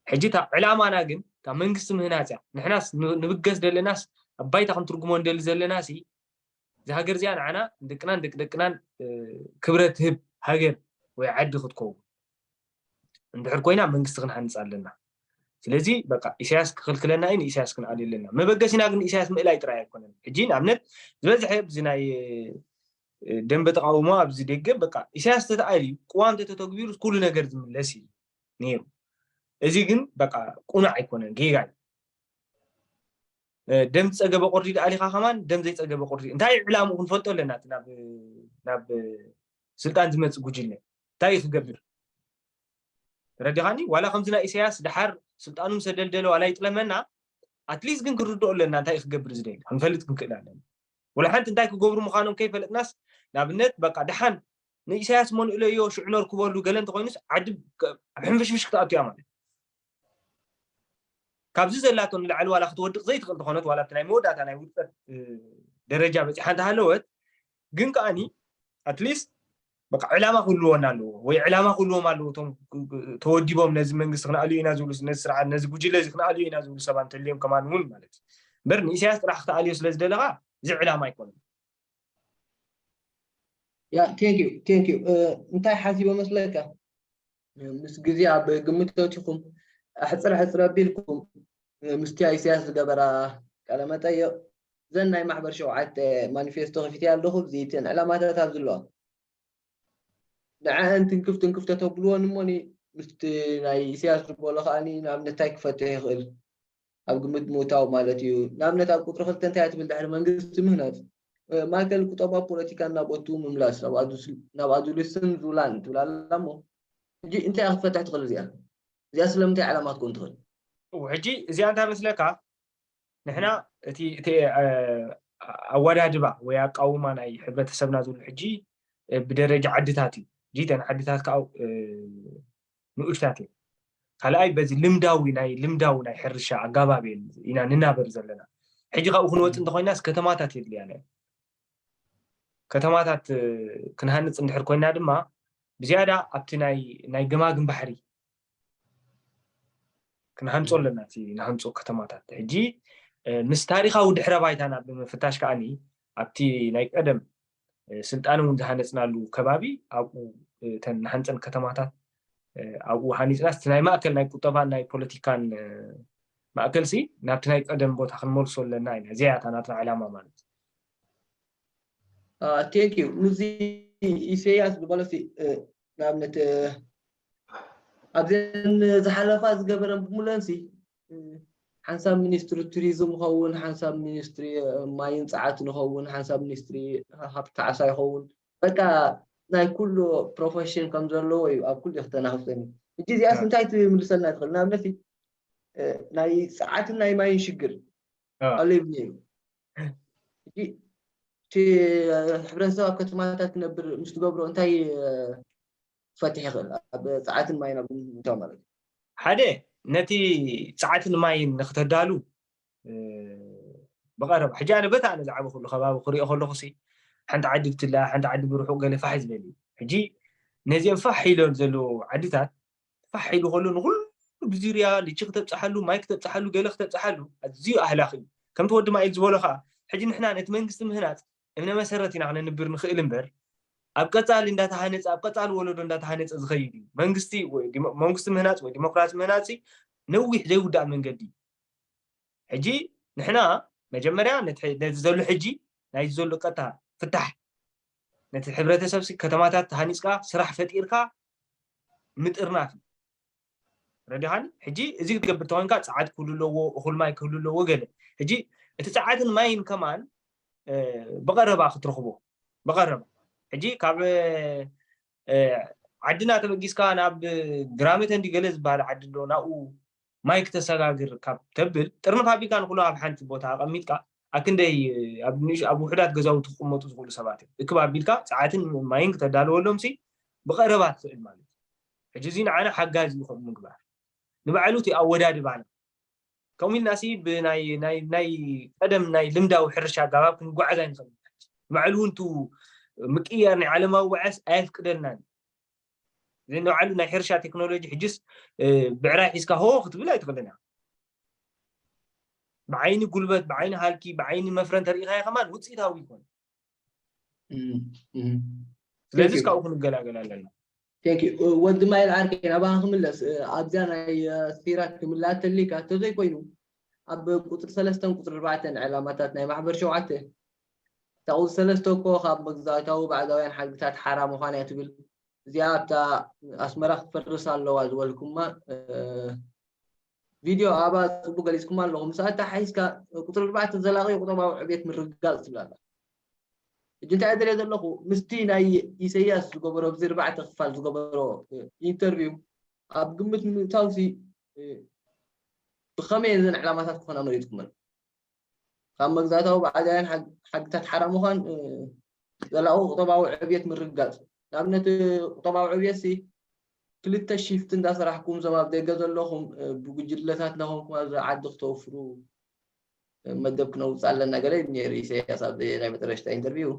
ሕጂ እታ ዕላማና ግን እታ መንግስቲ ምህናፅ እያ። ንሕናስ ንብገስ ደለናስ ኣብ ባይታ ክንትርጉሞ ንደሊ ዘለና ሲ እዛ ሃገር እዚኣ ንዓና ንደቅናን ደቂ ደቅናን ክብረት ትህብ ሃገር ወይ ዓዲ ክትከውን እንድሕር ኮይና መንግስቲ ክንሃንፅ ኣለና። ስለዚ በቃ ኢሳያስ ክኽልክለና እዩ፣ ንኢሳያስ ክንኣሊ ኣለና። መበገሲና ግን ንኢሳያስ ምእላይ ጥራይ ኣይኮነን። ሕጂ ንኣብነት ዝበዝሐ ኣብዚ ናይ ደንበ ተቃውሞ ኣብዚ ደገ በቃ ኢሳያስ ተተኣልዩ ቅዋም ተተተግቢሩ ኩሉ ነገር ዝምለስ እዩ ነይሩ። እዚ ግን በቃ ቁኑዕ ኣይኮነን፣ ጌጋ እዩ። ደም ዝፀገበ ቁርዲ ደኣ ኣሊኻ ከማን ደም ዘይፀገበ ቁርዲ እንታይ ዕላምኡ ክንፈልጦ ኣለና። ናብ ናብ ስልጣን ዝመፅእ ጉጅለ እንታይ እዩ ክገብር? ተረዲኻኒ? ዋላ ከምዚ ናይ ኢሳያስ ደሓር ስልጣኑ ምሰደልደለ ዋላ ይጥለመና፣ ኣትሊስት ግን ክንርድኦ ኣለና እንታይ እዩ ክገብር ዝደሊ ክንፈልጥ ክንክእል ኣለና። ወላ ሓንቲ እንታይ ክገብሩ ምዃኖም ከይፈለጥናስ ንኣብነት በቃ ደሓን ንኢሳያስ መንእለዮ ሽዑ ነርክበሉ ገለ እንተኮይኑስ ዓዲ ኣብ ሕንፍሽፍሽ ክትኣቱ እያ ማለት እዩ። ካብዚ ዘላቶ ንላዕሊ ዋላ ክትወድቕ ዘይትኽእል ዝኾነት ዋላ ናይ መወዳእታ ናይ ውድቀት ደረጃ በፂሓ እንተሃለወት ግን ከዓኒ ኣትሊስት በቃ ዕላማ ክህልወና ኣለዎ ወይ ዕላማ ክህልዎም ኣለዎ እቶም ተወዲቦም ነዚ መንግስቲ ክነኣልዮ ኢና ዝብሉ ነዚ ስርዓት ነዚ ጉጅለ እዚ ክነኣልዮ ኢና ዝብሉ ሰባት እንተልዮም ከማን እውን ማለት እዩ እምበር ንኢሳያስ ጥራሕ ክተኣልዮ ስለ ዝደለኻ እዚ ዕላማ ኣይኮነን ያ ቴንክ ዩ ቴንክ ዩ እንታይ ሓሲቦ መስለካ ምስ ግዜ ኣብ ግምት ተቲኹም ኣሕፅር ኣሕፅር ኣቢልኩም ምስቲ ኢሳያስ ዝገበራ ቃለ መጠየቕ ዘን ናይ ማሕበር ሸውዓተ ማኒፌስቶ ከፊተ ኣለኹ እዚትን ዕላማታት ኣብ ዝለዋ ንዐአን ትንክፍ ትንክፍ ተተብልወን እሞ ምስቲ ናይ ኢሳያስ ዝበሎ ከዓኒ ንኣብነት እንታይ ክፈትሕ ይኽእል ኣብ ግምት ምእታው ማለት እዩ ንኣብነት ኣብ ቁፅሪ ክልተ እንታይ ትብል ድሕሪ መንግስቲ ምህናፅ ማእከል ቁጠባ ፖለቲካ እናቦቱ ምምላስ ናብ ኣዱልስን ዙላን ትብል ኣላ እሞ ሕጂ እንታይ ክትፈትሕ ትኽእል እዚኣ እዚኣ ስለምንታይ ዕላማ ክትኮን ትኽእል ሕጂ እዚኣ እንታይ መስለካ ንሕና እቲ እቲ ኣወዳድባ ወይ ኣቃውማ ናይ ሕብረተሰብና ዝብሉ ሕጂ ብደረጃ ዓድታት እዩ ጂተን ዓድታት ከዓ ንኡሽታት እዮም ካልኣይ በዚ ልምዳዊ ናይ ልምዳዊ ናይ ሕርሻ ኣጋባብ ኢና ንናበር ዘለና ሕጂ ካብኡ ክንወፅ እንተኮይናስ ከተማታት የድልያና ከተማታት ክንሃንፅ እንድሕር ኮይና ድማ ብዝያዳ ኣብቲ ናይ ገማግም ባሕሪ ክንሃንፆ ኣለና እቲ ንሃንፆ ከተማታት ሕጂ ምስ ታሪካዊ ድሕረ ባይታና ብምፍታሽ ከዓኒ ኣብቲ ናይ ቀደም ስልጣን እውን ዝሃነፅናሉ ከባቢ ኣብኡ እተን ንሃንፀን ከተማታት ኣብኡ ሃኒፅናስ ናይ ማእከል ናይ ቁጠባን ናይ ፖለቲካን ማእከል ሲ ናብቲ ናይ ቀደም ቦታ ክንመልሶ ኣለና ኢና እዚኣ እያ ናትና ዕላማ ማለት ቴንክ ዩ ምስዚ ኢሰያስ ዝበሎ ንኣብነት ኣብዘን ዝሓለፋ ዝገበረን ብምለን ሲ ሓንሳብ ሚኒስትሪ ቱሪዝም ይኸውን ሓንሳብ ሚኒስትሪ ማይን ፀዓት ንኸውን ሓንሳብ ሚኒስትሪ ሃብቲ ዓሳ ይኸውን በቃ ናይ ኩሉ ፕሮፌሽን ከም ዘለዎ እዩ ኣብ ኩሉ ክተናፍሰኒ ሕጂ እዚኣስ እንታይ ትምልሰልና ትኽእል ንኣብነት ናይ ፀዓትን ናይ ማይን ሽግር ኣሎ ይብኒ እዩ እቲ ሕብረተሰብ ኣብ ከተማታት ክነብር ምስ ትገብሮ እንታይ ክፈትሕ ይኽእል ኣብ ፀዓትን ማይን ኣብ ምእታው ማለት እዩ ሓደ ነቲ ፀዓትን ማይን ንክተዳሉ ብቐረባ ሕጂ ኣነ በታ ኣነ ዝዓበ ኩሉ ከባቢ ክሪኦ ከለኹ ሲ ሓንቲ ዓዲ ብትላ ሓንቲ ዓዲ ብርሑቕ ገለ ፋሕ ዝበል እዩ ሕጂ ነዚኦም ፋሕ ኢሎም ዘለዉ ዓድታት ፋሕ ኢሉ ከሎ ንኩሉ ብዙርያ ልቺ ክተብፅሓሉ ማይ ክተብፅሓሉ ገለ ክተብፅሓሉ ኣዝዩ ኣህላኺ እዩ ከምቲ ወዲ ማይል ዝበሎ ከዓ ሕጂ ንሕና ነቲ መንግስቲ ምህናፅ እምነ መሰረት ኢና ክነንብር ንኽእል እምበር ኣብ ቀፃሊ እንዳተሃነፀ ኣብ ቀፃሊ ወለዶ እንዳተሃነፀ ዝኸይድ እዩ መንግስቲ መንግስቲ ምህናፅ ወይ ዲሞክራሲ ምህናፅ ነዊሕ ዘይውዳእ መንገዲ እዩ ሕጂ ንሕና መጀመርያ ነዚ ዘሎ ሕጂ ናይ ዘሎ ቀታ ፍታሕ ነቲ ሕብረተሰብ ከተማታት ሃኒፅካ ስራሕ ፈጢርካ ምጥርናፍ እዩ ረዲኻኒ ሕጂ እዚ ክትገብር ተኮንካ ፀዓት ክህሉ ኣለዎ እኹል ማይ ክህሉ ኣለዎ ገለ ሕጂ እቲ ፀዓትን ማይን ከማን ብቐረባ ክትረኽቦ ብቐረባ ሕጂ ካብ ዓድና ተበጊስካ ናብ ግራመተንዲ ገለ ዝበሃል ዓዲ ኣሎ ናብኡ ማይ ክተሰጋግር ካብ ተብል ጥርንፍ ኣቢልካ ንኩሉ ኣብ ሓንቲ ቦታ ኣቐሚጥካ ኣክንደይ ኣብ ውሕዳት ገዛውቲ ክቕመጡ ዝኽእሉ ሰባት እዮም እክብ ኣቢልካ ፀዓትን ማይን ክተዳለወሎም ሲ ብቐረባ ትኽእል ማለት እዩ ሕጂ እዚ ንዓና ሓጋዚ ይኹን ምግባር ንባዕሉ እቲ ኣወዳድባና ከምኡ ኢልና ሲ ብናይ ናይ ናይ ቀደም ናይ ልምዳዊ ሕርሻ ኣጋባብ ክንጓዓዝ ኣይንኽእል ባዕሉ እውን ቱ ምቅያር ናይ ዓለማዊ ውዓስ ኣየፍቅደልናን እዚ ንባዕሉ ናይ ሕርሻ ቴክኖሎጂ ሕጅስ ብዕራይ ሒዝካ ሆ ክትብል ኣይትኽእልን ብዓይኒ ጉልበት ብዓይኒ ሃልኪ ብዓይኒ መፍረ እንተሪኢኻዮ ከማን ውፅኢታዊ ይኮን ስለዚ እስካብኡ ክንገላገል ኣለና ወዲ ማይል ዓርከይ ናባኻ ክምለስ ኣብዚኣ ናይ ሲራክ ክምልኣተሊካ ተዘይኮይኑ ኣብ ቁፅሪ ሰለስተን ቁፅሪ ኣርባዕተን ዕላማታት ናይ ማሕበር ሸውዓተ እታ ቁፅሪ ሰለስተ እኮ ካብ መግዛእታዊ ባዕዳውያን ሓይልታት ሓራ ምዃን እያ ትብል እዚኣ ኣብታ ኣስመራ ክትፈርስ ኣለዋ ዝበልኩማ ቪድዮ ኣባ ፅቡቅ ገሊፅኩም ኣለኹም ምስ ኣታ ሓይስካ ቁፅሪ ኣርባዕተ ዘላቂ ቁጠባዊ ዕቤት ምርግጋፅ ትብል ኣላ ሕጂ እንታይ ደልየ ዘለኹ ምስቲ ናይ ኢሰያስ ዝገበሮ ብዚ ኣርባዕተ ክፋል ዝገበሮ ኢንተርቪው ኣብ ግምት ምእታው ሲ ብኸመይ እዘን ዕላማታት ክኾና መሪፅኩመን ካብ መግዛእታዊ ብዓዳያን ሓግታት ሓራ ምዃን ዘላቂ ቁጠባዊ ዕብየት ምርግጋፅ ንኣብነት ቁጠባዊ ዕብየት ሲ ክልተ ሽፍት እንዳሰራሕኩም፣ እዞም ኣብ ደገ ዘለኹም ብጉጅለታት እናኾንኩም ኣብዚ ዓዲ ክተወፍሩ መደብ ክነውፅእ ኣለና ገለ ነይሩ ኢሳያስ ኣብ ናይ መጨረሽታ ኢንተርቪው።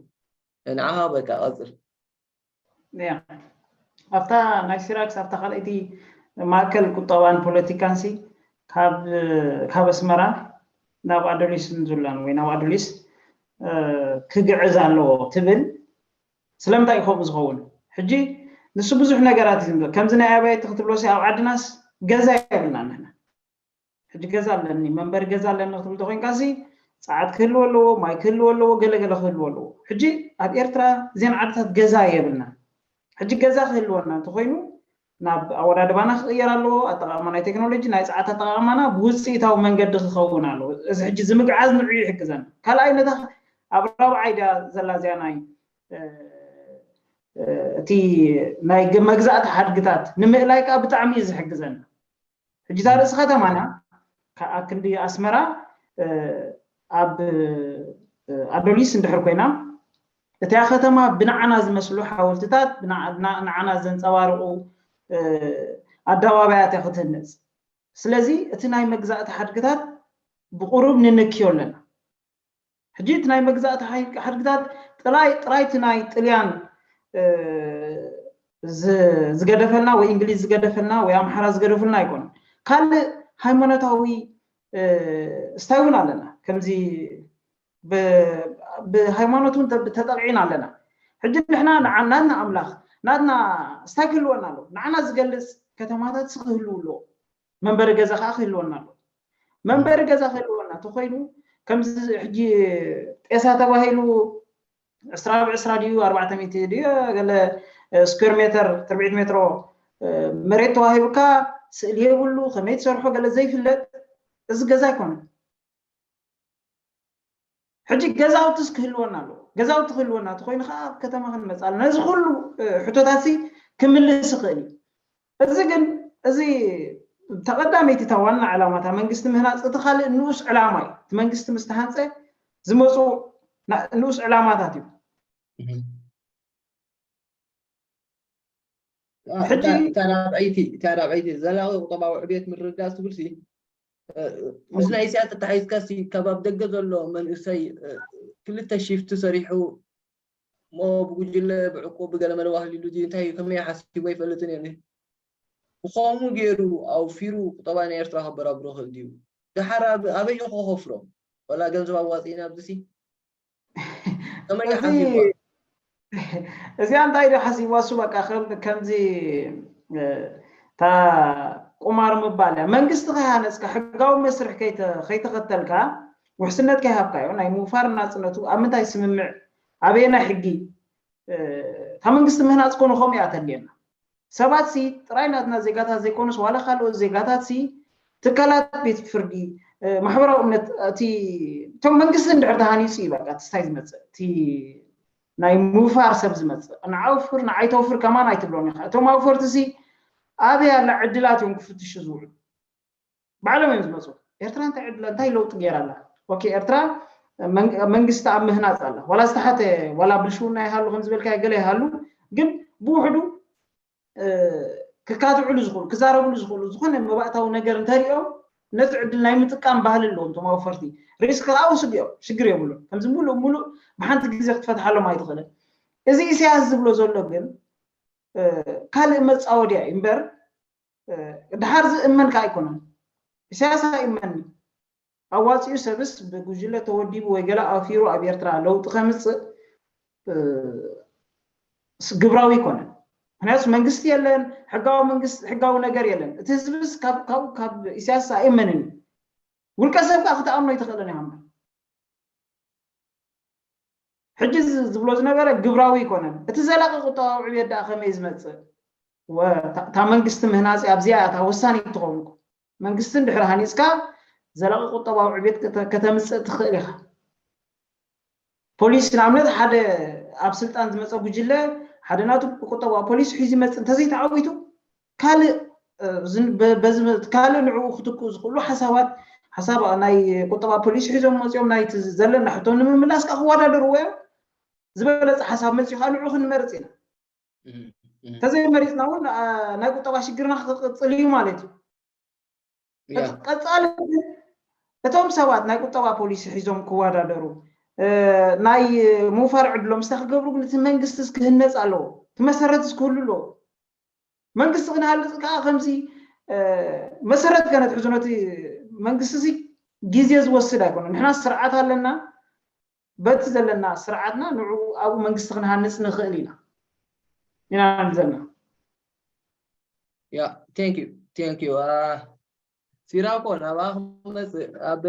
ንዓኻ በቃ ቀፅል። ኣብታ ናይ ሲራክስ ኣብታ ካልኣይቲ ማእከል ቁጠባን ፖለቲካንሲ ካብ ኣስመራ ናብ ኣዶሊስ ንዙላን ወይ ናብ ኣዶሊስ ክግዕዝ ኣለዎ ትብል። ስለምንታይ እዩ ከምኡ ዝኸውን? ሕጂ ንሱ ብዙሕ ነገራት እዩ ዝምዘ ከምዚ ናይ ኣባይቲ ክትብሎ ሲ ኣብ ዓድናስ ገዛ የብልና ንሕና። ሕጂ ገዛ ኣለኒ መንበሪ ገዛ ኣለኒ ክትብል ተኮይንካ ሲ ፀዓት ክህልዎ ኣለዎ፣ ማይ ክህልዎ ኣለዎ፣ ገለገለ ክህልዎ ኣለዎ። ሕጂ ኣብ ኤርትራ እዚን ዓድታት ገዛ የብልና። ሕጂ ገዛ ክህልወና እንተኮይኑ ናብ ኣወዳድባና ክቕየር ኣለዎ። ኣጠቃቅማ ናይ ቴክኖሎጂ ናይ ፀዓት ኣጠቃቅማና ብውፅኢታዊ መንገዲ ክኸውን ኣለዎ። እዚ ሕጂ ዝምግዓዝ ንዑ ይሕግዘና። ካልኣይ ነታ ኣብ ራብዓይ ድያ ዘላ እዚኣ ናይ እቲ ናይ መግዛእቲ ሓድግታት ንምእላይ ከዓ ብጣዕሚ እዩ ዝሕግዘና። ሕጂ እዛ ርእሲ ከተማና ከዓ ክንዲ ኣስመራ ኣብ ኣዶሊስ እንድሕር ኮይና እቲያ ከተማ ብንዓና ዝመስሉ ሓወልትታት ንዓና ዘንፀባርቁ ኣደባባያት እያ ክትህነፅ። ስለዚ እቲ ናይ መግዛእቲ ሓድግታት ብቁሩብ ንንክዮ ኣለና። ሕጂ እቲ ናይ መግዛእቲ ሓድግታት ጥራይ ጥራይ እቲ ናይ ጥልያን ዝገደፈልና ወይ እንግሊዝ ዝገደፈልና ወይ ኣምሓራ ዝገደፉልና ኣይኮኑን። ካልእ ሃይማኖታዊ ስታይ እውን ኣለና። ከምዚ ብሃይማኖት እውን ተጠቂዕና ኣለና። ሕጂ ንሕና ናትና ኣምላኽ ናትና ስታይ ክህልወና ኣለዎ። ንዓና ዝገልፅ ከተማታት ክህልው ኣለዎ። መንበሪ ገዛ ከዓ ክህልወና ኣለዎ። መንበሪ ገዛ ክህልወና ተኮይኑ ከምዚ ሕጂ ጤሳ ተባሂሉ ዕስራ ብ ዕስራ ድዩ ኣርባዕተ ሚእቲ ድዩ ገለ ስኩር ሜተር ትርቢዒት ሜትሮ መሬት ተዋሂቡካ ስእሊ የብሉ ከመይ ትሰርሖ ገለ ዘይፍለጥ እዚ ገዛ ኣይኮነን። ሕጂ ገዛውትስ ክህልወና ኣለዎ። ገዛውቲ ክህልወና ተኮይኑ ከዓ ኣብ ከተማ ክንመፅእ ኣለና። ነዚ ኩሉ ሕቶታት ክምልስ ይኽእል እዩ። እዚ ግን እዚ ተቐዳመይቲ እታ ዋና ዕላማ እታ መንግስቲ ምህናፅ እቲ ካልእ ንኡስ ዕላማ እዩ። እቲ መንግስቲ ምስ ተሃንፀ ዝመፁ ንኡስ ዕላማታት እዩ። ሕጂ እታ ራብዐይቲ እታ ራብዐይቲ ዘላቂ ቁጠባዊ ዕብየት ምርግጋፅ ትብል ሲ ምስ ናይ ኢሳያስ ተታሒዝካ ሲ ካብ ኣብ ደገ ዘሎ መንእሰይ ክልተ ሽፍቲ ሰሪሑ እሞ ብጉጅለ ብዕቁብ ብገለ መለ ዋህሊሉ ድዩ እንታይ ከመይ ሓሲቡ ኣይፈልጥን እየ። ብኸምኡ ገይሩ ኣውፊሩ ቁጠባ ናይ ኤርትራ ከበራብሮ ክእል ድዩ? ደሓር ኣበይ እዩ ከኸፍሎ? ዋላ ገንዘብ ኣዋፂእና ኣብዚ ሲ ከመይ ሓሲቡ? እዚኣ እንታይ ዶ ሓሲብዋ እሱ በቃ ከምዚ እታ ቁማር ምባል እያ። መንግስቲ ከይሃነፅካ ሕጋዊ መስርሕ ከይተኸተልካ ውሕስነት ከይሃብካዮ ናይ ምውፋር ናፅነቱ ኣብ ምንታይ ስምምዕ ኣበየናይ ሕጊ እታ መንግስቲ ምህናፅ ኮነ ከምኡ እያ ተድልየና። ሰባት ሲ ጥራይ ናትና ዜጋታት ዘይኮኑስ ዋላ ካልኦት ዜጋታት ሲ ትካላት ቤት ፍርዲ ማሕበራዊ እምነት እቲ እቶም መንግስቲ እንድሕር ተሃኒፁ እዩ በቃ እቲ ስታይ ዝመፅእ እቲ ናይ ምውፋር ሰብ ዝመፅእ ንዓውፍር ንዓይተውፍር ከማን ኣይትብሎን ኢኻ። እቶም ኣውፈርቲ ሲ ኣበይ ኣላ ዕድላት እዮም ክፍትሹ ዝውዕሉ። ባዕሎም እዮም ዝመፁ። ኤርትራ እንታይ ዕድላ እንታይ ለውጢ ገይራ ኣላ? ኦኬ ኤርትራ መንግስቲ ኣብ ምህናፅ ኣላ። ዋላ ዝተሓተ ዋላ ብልሽውና ይሃሉ ከም ዝበልካዮ ገለ ይሃሉ ግን ብውሕዱ ክካትዕሉ ዝኽእሉ ክዛረብሉ ዝኽእሉ ዝኾነ መባእታዊ ነገር እንተሪኦም ነቲ ዕድል ናይ ምጥቃም ባህሊ ኣለዎም እቶም ኣውፈርቲ። ሪስክ ከዓ ወስዱ እዮም ሽግር የብሉ። ከምዚ ሙሉእ ሙሉእ ብሓንቲ ግዜ ክትፈትሓሎም ኣይትኽእልን። እዚ ኢሳያስ ዝብሎ ዘሎ ግን ካልእ መፃወድያ እዩ እምበር ድሓር ዝእመን ከዓ ኣይኮነን። ኢሳያስ ኣይእመን ኣዋፂኡ ሰብስ ብጉጅለ ተወዲቡ ወይ ገለ ኣፊሩ ኣብ ኤርትራ ለውጢ ከምፅእ ግብራዊ ኣይኮነን። ምክንያቱ መንግስቲ የለን፣ ሕጋዊ መንግስቲ ሕጋዊ ነገር የለን። እቲ ህዝብስ ካብኡ ካብ ኢሳያስ ኣይእመንን እዩ። ውልቀ ሰብ ከዓ ክትኣምኖ ኣይትኽእልን ኢኻ እምበር ሕጂ ዝብሎ ዝነበረ ግብራዊ ኣይኮነን። እቲ ዘላቂ ቁጠባዊ ዕብየት ደኣ ከመይ ዝመፅእ እታ መንግስቲ ምህናፅ ኣብዚኣ እታ ወሳኒት ትኸውን። መንግስቲ እንድሕር ሃኒፅካ ዘላቂ ቁጠባዊ ዕብየት ከተምፅእ ትኽእል ኢኻ። ፖሊሲ ንኣብነት ሓደ ኣብ ስልጣን ዝመፀ ጉጅለ ሓደ ናቱ ቁጠባዊ ፖሊሲ ሒዙ ይመፅእ እንተዘይተዓዊቱ ካልእ በዚ ካልእ ንዕኡ ክትክኡ ዝኽእሉ ሓሳባት ሓሳብ ናይ ቁጠባ ፖሊሲ ሒዞም መፂኦም ናይቲ ዘለና ሕቶ ንምምላስ ከዓ ክወዳደርዎ እዮም። ዝበለፀ ሓሳብ መፂኡ ከዓ ንዕኡ ክንመርፅ ኢና። እንተዘይመሪፅና እውን ናይ ቁጠባ ሽግርና ክቅፅል እዩ ማለት እዩ። ቀፃሊ ግን እቶም ሰባት ናይ ቁጠባ ፖሊሲ ሒዞም ክወዳደሩ ናይ ምውፋር ዕድሎም ስታ ክገብሩ ግን እቲ መንግስቲ ክህነፅ ኣለዎ፣ እቲ መሰረት ክህሉ ኣለዎ። መንግስቲ ክንሃልፅ ከዓ ከምዚ መሰረት ከነትሕዙ ነቲ መንግስቲ ግዜ ዝወስድ ኣይኮነ። ንሕና ስርዓት ኣለና፣ በቲ ዘለና ስርዓትና ንዑ ኣብኡ መንግስቲ ክንሃንፅ ንኽእል ኢና ኢና ንብል ዘለና። ያ thank you thank you ሲራኮ ናባኻ ክመፅእ ኣብ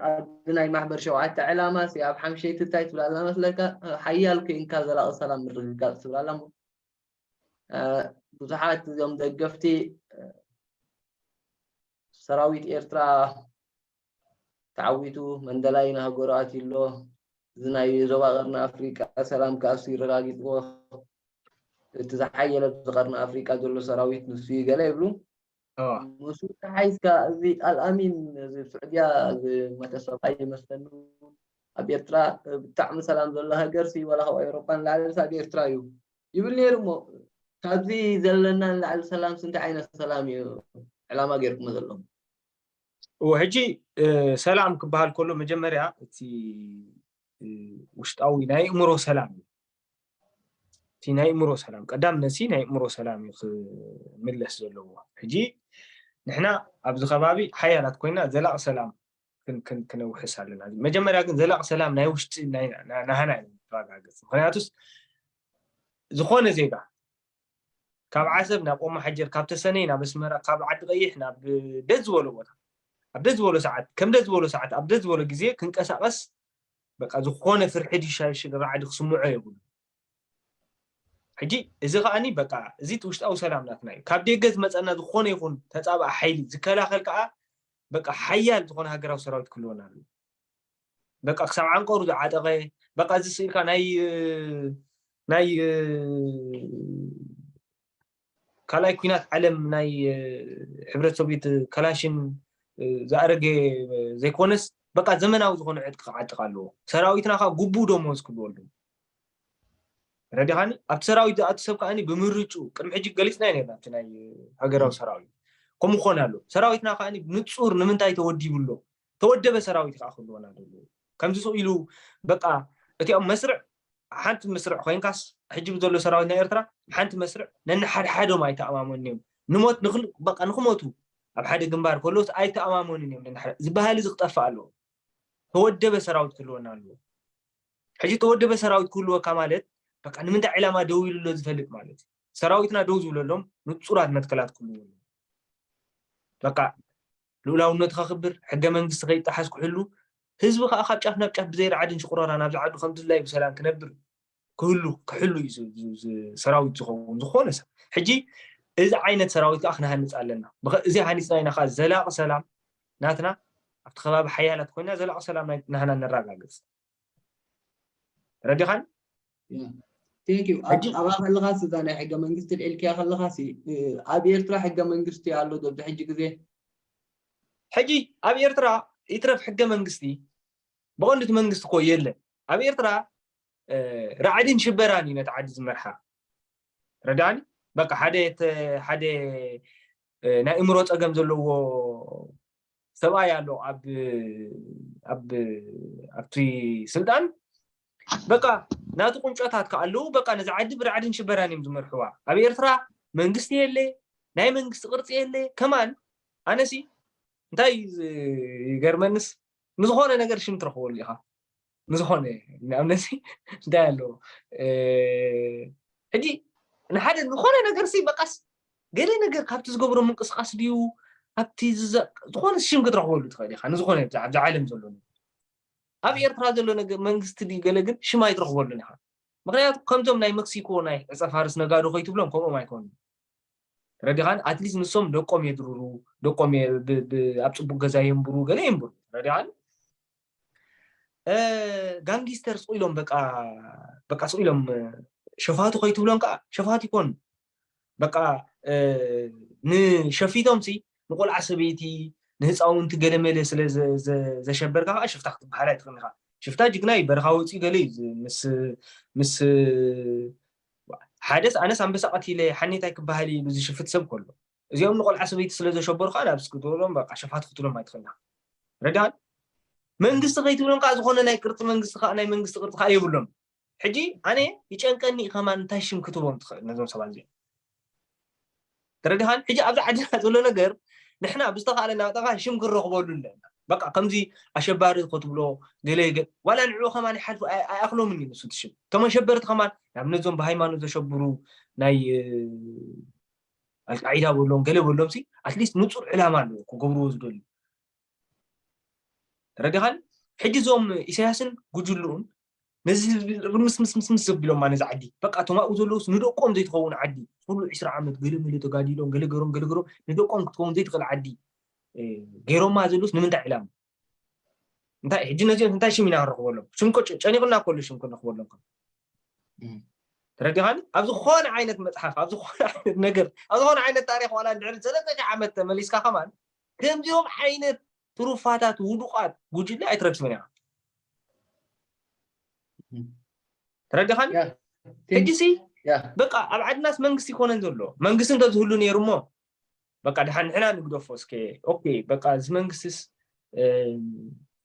ኣብዚ ናይ ማሕበር ሸውዓተ ዕላማ ሲ ኣብ ሓምሸይቲ እንታይ ትብል ኣላ መስለካ? ሓያል ኮይንካ ዘላቂ ሰላም ምርግጋፅ ትብል ኣላ። ብዙሓት እዚኦም ደገፍቲ ሰራዊት ኤርትራ ተዓዊቱ መንደላይ ንሃገሩ ኣትዩ ኣሎ። እዚ ናይ ዞባ ቀርኒ ኣፍሪቃ ሰላም ከኣሱ ይረጋጊፅዎ። እቲ ዝሓየለ ኣብዚ ቀርኒ ኣፍሪቃ ዘሎ ሰራዊት ንሱ እዩ ገለ ይብሉ። ምስ ተሓይዝካ እዚ ኣልኣሚን እዚ ስዑድያ ዝመተ ሰብኣይ ይመስለኒ ኣብ ኤርትራ ብጣዕሚ ሰላም ዘሎ ሃገር ሲ ዋላ ካብ ኤውሮጳ ንላዕሊ ሲ ኣብ ኤርትራ እዩ ይብል ነይሩ እሞ ካብዚ ዘለና ንላዕሊ ሰላም ሲ እንታይ ዓይነት ሰላም እዩ ዕላማ ገይርኩሞ ዘለኹም? እዎ ሕጂ ሰላም ክበሃል ከሎ መጀመርያ እቲ ውሽጣዊ ናይ እምሮ ሰላም እዩ። እቲ ናይ እምሮ ሰላም ቀዳም ነሲ ናይ እምሮ ሰላም እዩ ክምለስ ዘለዎ። ሕጂ ንሕና ኣብዚ ከባቢ ሓያላት ኮይና ዘላቂ ሰላም ክነውሕስ ኣለና። መጀመርያ ግን ዘላቂ ሰላም ናይ ውሽጢ ናህና እዩ ንረጋገፅ። ምክንያቱስ ዝኾነ ዜጋ ካብ ዓሰብ ናብ ኦሞ ሓጀር ካብ ተሰነይ ናብ ኣስመራ ካብ ዓዲ ቀይሕ ናብ ደስ ዝበሎ ቦታ ኣብ ደስ ዝበሎ ሰዓት ከም ደስ ዝበሎ ሰዓት ኣብ ደስ ዝበሎ ግዜ ክንቀሳቀስ በቃ ዝኾነ ፍርሒ ድሻ ሽግር ራዕዲ ክስምዖ የብሉ። ሕጂ እዚ ከዓኒ በቃ እዚ ውሽጣዊ ሰላም ናትና እዩ። ካብ ደገ ዝመፀና ዝኾነ ይኹን ተፃባእ ሓይሊ ዝከላኸል ከዓ በቃ ሓያል ዝኾነ ሃገራዊ ሰራዊት ክህልወና ኣለዎ። በቃ ክሳብ ዓንቀሩ ዝዓጠቐ በቃ እዚ ስኢልካ ናይ ናይ ካልኣይ ኩናት ዓለም ናይ ሕብረት ሶቪየት ካላሽን ዝኣረገ ዘይኮነስ በቃ ዘመናዊ ዝኾነ ዕጥቂ ክዓጥቕ ኣለዎ። ሰራዊትና ከዓ ግቡእ ደሞዝ ክህልዎ ኣለዎ። ረዲኻኒ ኣብቲ ሰራዊት ዝኣቱ ሰብ ከዓ ብምርጩ ቅድሚ ሕጂ ገሊፅና ነርና ኣብቲ ናይ ሃገራዊ ሰራዊት ከምኡ ክኾን ኣሎ። ሰራዊትና ከዓ ንፁር ንምንታይ ተወዲቡ ኣሎ ተወደበ ሰራዊት ከዓ ክህልወና ዘለዎ ከምዚ ስቕ ኢሉ በቃ እቲኦም መስርዕ ሓንቲ መስርዕ ኮይንካስ ሕጂ ብዘሎ ሰራዊት ናይ ኤርትራ ሓንቲ መስርዕ ነንሓድሓዶም ኣይተኣማመኑ እዮም ንሞት በቃ ንክሞቱ ኣብ ሓደ ግንባር ከለውስ ኣይተኣማመኑን እዮም ነንሓደ ዝበሃል እዚ ክጠፍእ ኣለዎ ተወደበ ሰራዊት ክህልወና ኣለዎ ሕጂ ተወደበ ሰራዊት ክህልወካ ማለት በቃ ንምንታይ ዕላማ ደው ኢሉ ኣሎ ዝፈልጥ ማለት እዩ ሰራዊትና ደው ዝብለሎም ንፁራት መትከላት ክህልዎ ኣለዎ በቃ ልኡላውነት ከኽብር ሕገ መንግስቲ ከይጠሓስ ክሕሉ ህዝቢ ከዓ ካብ ጫፍ ናብ ጫፍ ብዘይ ራዕድን ሽቁረራን ኣብዚ ዓዱ ከም ድላዩ ብሰላም ክነብር ክህሉ ክሕሉ እዩ ሰራዊት ዝኸውን ዝኾነ ሰብ ሕጂ እዚ ዓይነት ሰራዊት ከዓ ክንሃንፅ ኣለና እዚ ሃኒፅና ኢና ከዓ ዘላቂ ሰላም ናትና ኣብቲ ከባቢ ሓያላት ኮይና ዘላቂ ሰላም ናህና ነረጋግፅ ረዲኻን ቴንኪዩ ኣብኣ ከለኻስ እዛ ናይ ሕገ መንግስቲ ልዒልክያ ከለኻሲ ኣብ ኤርትራ ሕገ መንግስቲ ኣሎ ኣብዚ ሕጂ ግዜ ሕጂ ኣብ ኤርትራ ይትረፍ ሕገ መንግስቲ ብቐንዱ እቲ መንግስቲ እኮ የለን ኣብ ኤርትራ ራዕድን ሽበራን እዩ ነቲ ዓዲ ዝመርሓ ረዳኒ በቃ ሓደ ሓደ ናይ እምሮ ፀገም ዘለዎ ሰብኣይ ኣሎ ኣብ ኣብ ኣብቲ ስልጣን በቃ ናቱ ቁንጮታት ከኣለዉ በቃ ነዚ ዓዲ ብራዕድን ሽበራን እዮም ዝመርሕዋ ኣብ ኤርትራ መንግስቲ የለ ናይ መንግስቲ ቅርፂ የለ ከማን ኣነሲ እንታይ ይገርመንስ ንዝኾነ ነገር ሽም ትረኽበሉ ኢኻ ንዝኾነ ንኣብነት እንታይ ኣለዎ ሕጂ ንሓደ ዝኾነ ነገር ሲ በቃስ ገለ ነገር ካብቲ ዝገብሮ ምንቅስቃስ ድዩ ኣብቲ ዝኾነ ሽም ክትረኽበሉ ትኽእል ኢኻ ንዝኾነ ኣብዚ ዓለም ዘሎ ኣብ ኤርትራ ዘሎ መንግስቲ ድዩ ገለ ግን ሽም ኣይትረኽበሉን ኢኻ ምክንያቱ ከምዞም ናይ መክሲኮ ናይ ዕፀ ፋርስ ነጋዶ ከይትብሎም ከምኦም ኣይኮኑ ረዲኻን ኣትሊስት ንሶም ደቆም የድርሩ ደቆም ኣብ ፅቡቅ ገዛ የንብሩ ገለ የንብሩ ረዲኻን ጋንጊስተር ስቕ ኢሎም በቃ በቃ ስቕ ኢሎም ሸፋቱ ከይትብሎም ከዓ ሸፋቱ ይኮኑ በቃ ንሸፊቶም ሲ ንቆልዓ ሰበይቲ ንህፃውንቲ ገለመለ ስለ ዘሸበርካ ከዓ ሽፍታ ክትበሃል ኣይትኽእል ኢኻ ሽፍታ ጅግና እዩ በረኻ ወፂኡ ገለ እዩ ምስ ምስ ሓደስ ኣነስ ኣንበሳ ቀቲለ ሓኔታይ ክበሃል ኢሉ ዝሽፍት ሰብ ከሎ፣ እዚኦም ንቆልዓ ሰበይቲ ስለ ዘሸበሩ ከዓ ናብ እስኪ ትብሎም በቃ ሸፋት ክትብሎም ኣይትኽእልና። ረዳን መንግስቲ ከይትብሎም ከዓ ዝኾነ ናይ ቅርፂ መንግስቲ ከዓ ናይ መንግስቲ ቅርፂ ከዓ የብሎም። ሕጂ ኣነ ይጨንቀኒ እዩ ከማን እንታይ ሽም ክትቦም ትኽእል ነዞም ሰባት እዚኦም። ተረዲኻን? ሕጂ ኣብዚ ዓድና ዘሎ ነገር ንሕና ብዝተኻእለና መጠን ሽም ክንረኽበሉ ኣለና። በቃ ከምዚ ኣሸባሪ ክትብሎ ገለ ገ- ዋላ ንዕኡ ከማን ይሓልፉ ኣይ- ኣይኣኽሎምን እዩ ንሱ እቲ ሽም። እቶም ኣሸበርቲ ከማን ንኣብነት እዞም ብሃይማኖት ዘሸብሩ ናይ እ፣ ኣልቃዒዳ በሎም ገለ በሎም ሲ ኣትሊስት ንጹር ዕላማ ኣለዎ ክገብርዎ ዝደልዩ። ተረዲኻን? ሕጂ እዞም ኢሳያስን ጉጅልኡን ነዚ ህዝቢ ርምስምስምስምስ ዘቢሎማ ነዚ ዓዲ። በቃ እቶም ኣብኡ ዘለውስ ንደቆም ዘይትኸውን ዓዲ። ኩሉ ዕስራ ዓመት ገለ መለ ተጋዲሎም፣ ገለ ገሮም፣ ገለ ገሮም ንደቆም ክትኸውን ዘይትኽእል ዓዲ እ፣ ገይሮማ ዘለውስ ንምንታይ ዕላማ? እንታይ ሕጂ ነዚኦም እንታይ ሽም ኢና ክንረኽበሎም? ሽም እኮ ጨ- ጨኒቕና ከሎ ሽም ክንረኽበሎም ከሎ። እም። ተረዲኻኒ? ኣብ ዝኾነ ዓይነት መጽሓፍ፣ ኣብ ዝኾነ ዓይነት ነገር፣ ኣብ ዝኾነ ዓይነት ታሪኽ ዋላ እንድሕር ሰለስተ ሺሕ ዓመት ተመሊስካ ከማን ከምዚኦም ዓይነት ትሩፋታት ውዱቓት ጉጅለ ኣይትረክብን ኢኻ። እም። ተረዲኻኒ? ያ፣ ቲም፣ ሕጂ ሲ ያ። በቃ ኣብ ዓድናስ መንግስቲ ይኮነን ዘሎ። መንግስቲ እንተዝህሉ ነይሩ እሞ በቃ ድሓን ንሕና ንግደፎ እስከ። ኦኬ በቃ እዚ መንግስትስ እ፣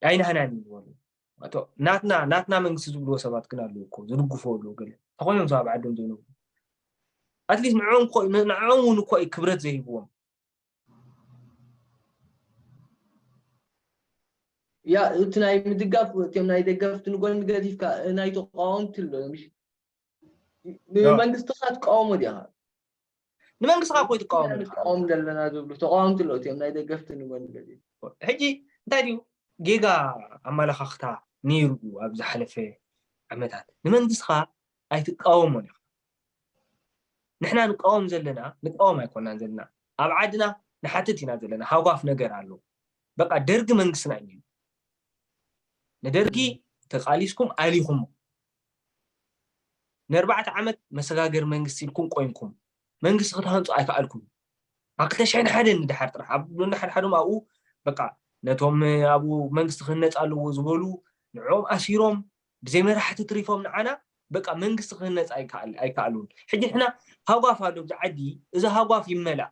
ኣይናህናን እዩ ዝበሉ። ኣቶ ናትና ናትና መንግስቲ ዝብልዎ ሰባት ግን ኣለዉ እኮ ዝድግፎ ኣለዉ ገለ ተኾይኖም ሰብ ኣብ ዓዶም ዘይነብሩ ኣትሊስት ንዕኦም እኮ ን- ንዕኦም እውን እኮ እዩ ክብረት ዘይህብዎም። ያ እቲ ናይ ምድጋፍ እቲኦም ናይ ደገፍቲ ንጎኒ ገዲፍካ ናይ ተቃወምቲ ኣሎ። ምሽ- ንመንግስቲ ካ ትቃወሞ ዲኻ? ንመንግስቲ ካብ ኮይ ትቃወም ንቃወም ዘለና ዝብሉ ተቃወምቲ ኣሎ። እቲኦም ናይ ደገፍቲ ንጎኒ ገዲፍ ሕጂ እንታይ ድዩ ጌጋ ኣመለኻኽታ ነይሩ ኣብ ዝሓለፈ ዓመታት ንመንግስትኻ ኣይትቃወሞን ኢኻ። ንሕና ንቃወም ዘለና ንቃወም ኣይኮናን ዘለና ኣብ ዓድና ንሓትት ኢና ዘለና ሃጓፍ ነገር ኣሎ። በቃ ደርጊ መንግስትና እዩ። ንደርጊ ተቃሊስኩም ኣሊኹሞ ንኣርባዕተ ዓመት መሰጋገር መንግስቲ ኢልኩም ቆይምኩም መንግስቲ ክትሃንፁ ኣይከኣልኩም። ኣብ ክልተ ሽሕን ሓደን ንድሓር ጥራሕ ኣብ ንሓድሓዶም ኣብኡ በቃ ነቶም ኣብኡ መንግስቲ ክህነፅ ኣለዎ ዝበሉ ንዕኦም ኣሲሮም ብዘይ መራሕቲ ትሪፎም ንዓና በቃ መንግስቲ ክህነፅ ኣይከኣል- ኣይከኣሉን። ሕጂ ንሕና ሃጓፍ ኣሎ ኣብዚ ዓዲ እዚ ሃጓፍ ይመላእ።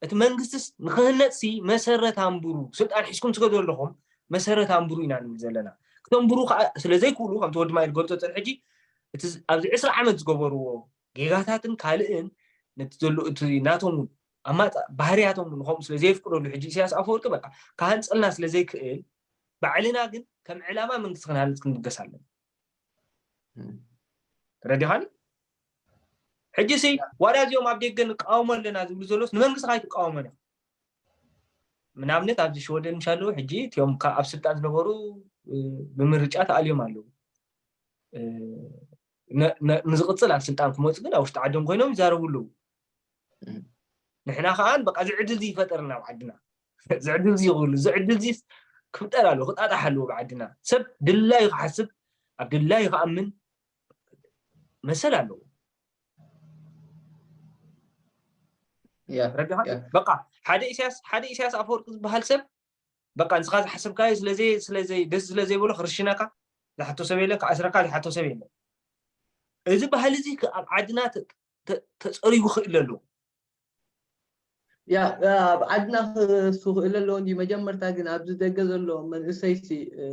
እቲ መንግስትስ ንክህነፅሲ መሰረት ኣንብሩ ስልጣን ሒዝኩም ስገ ዘለኹም መሰረት ኣንብሩ ኢና ንብል ዘለና። ክተንብሩ ከዓ ስለዘይክእሉ ከምቲ ወዲ ማይል ገልፆ ፀን ሕጂ እቲ ዝ- ኣብዚ ዕስራ ዓመት ዝገበርዎ ጌጋታትን ካልእን ነቲ ዘሎ እቲ ናቶም እውን ኣማፃ ባህርያቶም እውን ከምኡ ስለ ዘየፍቅደሉ ሕጂ ኢሳያስ ኣፈወርቂ በቃ ክሃንፀልና ስለ ዘይክእል ባዕልና ግን ከም ዕላማ መንግስቲ ክንሃንፅ ክንብገስ ኣለና። ተረዲኻኒ? ሕጂ ሲ ዋላ እዚኦም ኣብ ደገ ንቃወሞ ኣለና ዝብሉ ዘሎስ ንመንግስቲ ካይትቃወሞን ኢኻ። ንኣብነት ኣብዚ ሽወደን ምሽ ኣለዉ ሕጂ እቲኦም ካብ ኣብ ስልጣን ዝነበሩ እ፣ ብምርጫ ተኣልዮም ኣለዉ። እ፣ ነ- ነ- ንዝቕፅል ኣብ ስልጣን ክመፁ ግን ኣብ ውሽጢ ዓዶም ኮይኖም ይዛረቡ ኣለዉ። ንሕና ከዓ በቃ እዚ ዕድል እዚ ይፈጠርና ኣብ ዓድና እዚ ዕድል እዚ ይኽእሉ እዚ ዕድል እዚ ክፍጠር ኣለዎ ክጣጣሕ ኣለዎ ኣብ ዓድና ሰብ ድላዩ ክሓስብ ኣብ ድላዩ ክኣምን መሰል ኣለዎ። ያ ረዲኻ ያ በቃ ሓደ ኢሳያስ ሓደ ኢሳያስ ኣፈወርቂ ዝበሃል ሰብ በቃ ንስኻ ዝሓሰብካዮ ስለዘይ ስለዘይ ደስ ስለዘይበሎ ክርሽነካ ዝሓቶ ሰብ የለን ክኣስረካ ዝሓቶ ሰብ የለን። እዚ ባህሊ እዚ ከ ኣብ ዓድና ተ- ተ- ተፀሪጉ ክእል ኣለዎ። ያ ኣብ ዓድና ክሱ ክእል ኣለዎ እንጂ መጀመርታ ግን ኣብዚ ደገ ዘሎ መንእሰይሲ እ፣